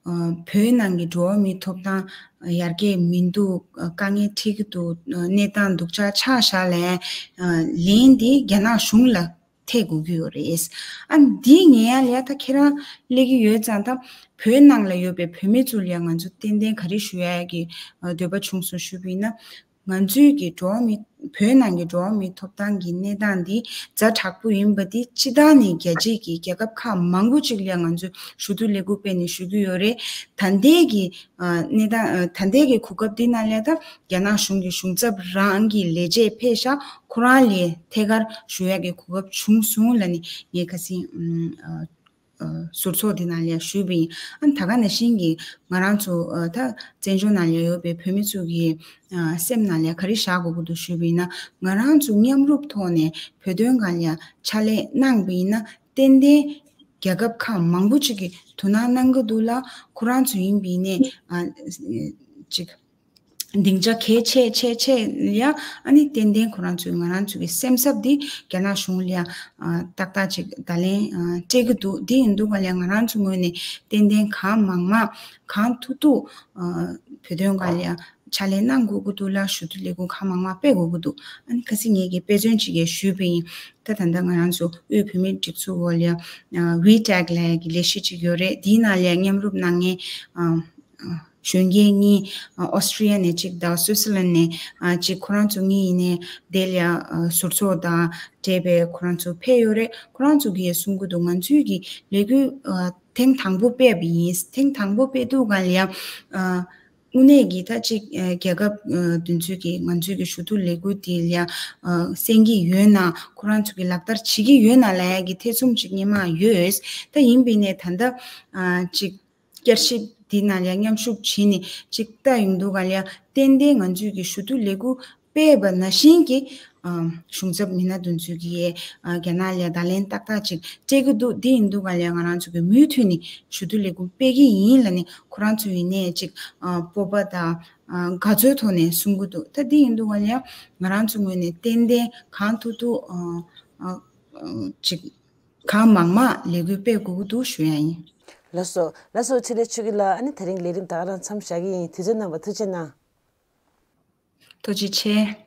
ཨ་བོད་ནང་གི་འགྲོ་བ་མིའི་ཐོབ་ཐང་ཡར་རྒྱས་མི་འདུག་ཨ་དཀའ་ངལ་འཕྲད་ཀྱི་འདུག་ཨ་གནས་སྟངས་སྡུག་ཅག་ཆགས་བཞག་ལབ་ཨ་ལན་འདི་རྒྱ་ནག་གཞུང་ལ་ ཐེག་དགོས་ཀྱི་ཡོད་རེད། ཨ་འདི་ངས་ཡང་ལ་ད་ཁྱེད་རང་སླེབས་ཀྱི་ཡོད་ཙང་ད་བོད་ནང་ལ་ཡོད་པའི་བོད་མི་ཚོ་ལ་ང་ཚོ་ཏན་ཏན་ག་རེ་ཞུ་ཡ་གི་འདོད་པ་བྱུང་སོང་ཞུས་པ་ཡིན་ན། ང་ཚོའི་གི་འགྲོ་བ་མི་བོད་ནང་གི་འགྲོ་བ་མིའི་ཐོབ་ཐང་གི་གནས་སྟངས་འདི་ཛ་དྲག་པོ་ཡིན་པ་འདི་སྤྱི་བཏང་ནས་རྒྱལ་སྤྱིའི་གི་རྒྱལ་ཁབ་ཁག་མང་པོ་ཅིག་ལ་ང་ཚོས་ཞུ་གཏུག་ལས་འགུལ་སྤེལ་ནས་ཞུ་གི་ཡོད་རེད། ད་ལྟའི་གི་གནས་སྟངས་ད་ལྟའི་གི་གོ་སྐབས་འདི་ནང་ལ་ད་རྒྱ་ནག་གཞུང་གི་གཞུང་ཚབ་རང་གི་ལས་བྱེད་ཕེབས་ཤག་ཁོ་རང་ལ་ཐད་ཀར་ཞུ་ཡ་གི་གོ་སྐབས་བྱུང་སོང་ལབ་ནས་ངས་ཁ་སང་ཟུར་ཚོགས་འདི་ནང་ལ་ཞུས་པ་ཡིན། ཨ་ད་ག་ནང་བཞིན་གྱི་ང་རང་ཚོ་ད་བཙན་བྱོལ་ནང་ལ་ཡོད་པའི་བོད་མི་ཚོ་གི་སེམས་ནང་ལ་ག་རེ་བཞག་དགོས་ཀྱི་འདུག་ཞུས་པ་ཡིན་ན། ང་རང་ཚོ་མཉམ་རུབ་ཐོག་ནས་བོད་དོན་སྒང་ལ་ཕྱག་ལས་གནང་པ་ཡིན་ན་ཏན་ཏན་རྒྱལ་ཁབ་ཁག་མང་པོ་ཅིག་གིས་དོ་སྣང་གནང་གི་འདུག་ལ། ཁོ་རང་ཚོ་ཡིན་པ་ཡིན་ནའི་ཅིག་སྡིངས་ཆ་གལ་ཆེ་ཆེ་ཆེ་ལ་ཨ་ནི་ཏན་ཏན་ཁོ་རང་ཚོས་ང་རང་ཚོ་གི་སེམས་འཚབ་འདི་རྒྱ་ནག་གཞུང་ལ་ཏག་ཏག་ཅིག་བརྡ་ལན་སྤྲད་ཀྱི་འདུག་འདི་ཡིན་འདུག་ག་ལ་ང་རང་ཚོ་ངོས་ནས་ཏན་ཏན་གང་མང་མང་གང་ཐུབ་ཐུབ་བོད་དོན་སྒང་ལ་ཕྱག་ལས་གནང་དགོས་ཀྱི་འདུག་ལ། ཞུ་གཏུག་ལས་འགུལ་གང་མང་མང་སྤེལ་དགོས་ཀྱི་འདུག་ཨ་ནི་ཁ་སང་ངེད་ཀྱིས་དཔེ་མཚོན་ཅིག་གིས་ཞུས་པ་ཡིན། ད་ད་ལྟ་ང་རང་ཚོ་དབུས་བོད་མིའི་སྒྲིག་འཛུགས་འོག་ལ་ཝི་ཊེག་ལབ་ཡ་གི་ལས་གཞི་ཅིག་ཡོད་རེད། འདིའི་ནང་ལ་མཉམ་རུབ་གནང་མཁན་གཞོན་སྐྱེས་གཉིས་ཨོ་སི་ཊི་རི་ཡ་ནས་གཅིག་དང་སུའི་ཙི་ལན་ནས་གཅིག་ཁོ་རང་ཚོ་གཉིས་ཡིན་ནའི་དེ་ལ་ཟུར་ཚོགས་དང་འབྲེལ་བའི་ཁོ་རང་ཚོ་ཕེབས་ཡོད་རེད། ཁོ་རང་ཚོ་གིས་གསུང་གི་འདུག་ང་ཚོའི་གི་ལས་འགུལ་ཐེངས་དང་པོ་སྤེལ་བ་ཡིན། ཐེངས་དང་པོ་སྤེལ་དུས་སྒང་ལ་ཡང་དངོས་གནས་ཀྱི་ད་ཅིག་རྒྱལ་ཁབ་དེ་ཚོའི་གི་ང་ཚོའི་གི་ཞུ་གཏུག་ལས་འགུལ་དེ་ལ་ཡང་གསན་གྱི་ཡོད་ན། ཁོ་རང་ཚོ་གི་ལག་བསྟར་བྱེད་ཀྱི་ཡོད་ན་ལབ་ཡ་གི་ཐེ་ཚོམ་ཅིག་སྔོན་མ་ཡོད། ད་ཡིན་པ་ཡིན་ནའི་ད་ལྟ་ཅིག་བསྐྱར་ཞིབ་འདི་ནང་ལ་མཉམ་ཞུགས་བྱས་ནས་ཅིག་ལྟ་ཡོང་དུས་ག་ལ་ཏན་ཏན་ང་ཚོས་ཀྱི་ཞུ་གཏུག་ལས་འགུལ་སྤེལ་བ་ནང་བཞིན་གྱི་གཞུང་ཚབ་མི་སྣ་དེ་ཚོས་ཀྱི་རྒྱ་ནག་ལ་བརྡ་ལན་ཏག་ཏག་ཅིག་སྤྲད་ཀྱི་འདུག་འདི་ཡིན་དུས་ག་ལ་ང་རང་ཚོ་གི་མུ་མཐུད་ནས་ཞུ་གཏུག་ལས་འགུལ་སྤེལ་གྱི་ཡིན་ལབ་ནས་ཁོ་རང་ཚོ་ཡིན་ནའི་ཅིག་སྤོབས་པ་དང་དགའ་ཚོར་ཐོག་ནས་གསུང་གི་འདུག་ད་འདི་ཡིན་དུས་ག་ལ་ང་རང་ཚོ་ངོས་ནས་ཏན་ཏན་གང་ཐུབ་ཐུབ་ཅིག་གང་མང་མང་ལས་འགུལ་སྤེལ་དགོས་ཀྱི་འདུག་ཞུ་ཡ་ཡིན། ལགས་སོ། ལགས་སོ། ཆེ་ལེ་ཆོས་སྐྱིད་ལགས། ཨ་ནི་དེ་རིང་ལས་རིམ་ད་ག་རང་མཚམས་བཞག་གི་ཡིན། དུས་ཚོད་གནང་བར་ཐུགས་རྗེ་གནང་། ཐུགས་རྗེ་ཆེ།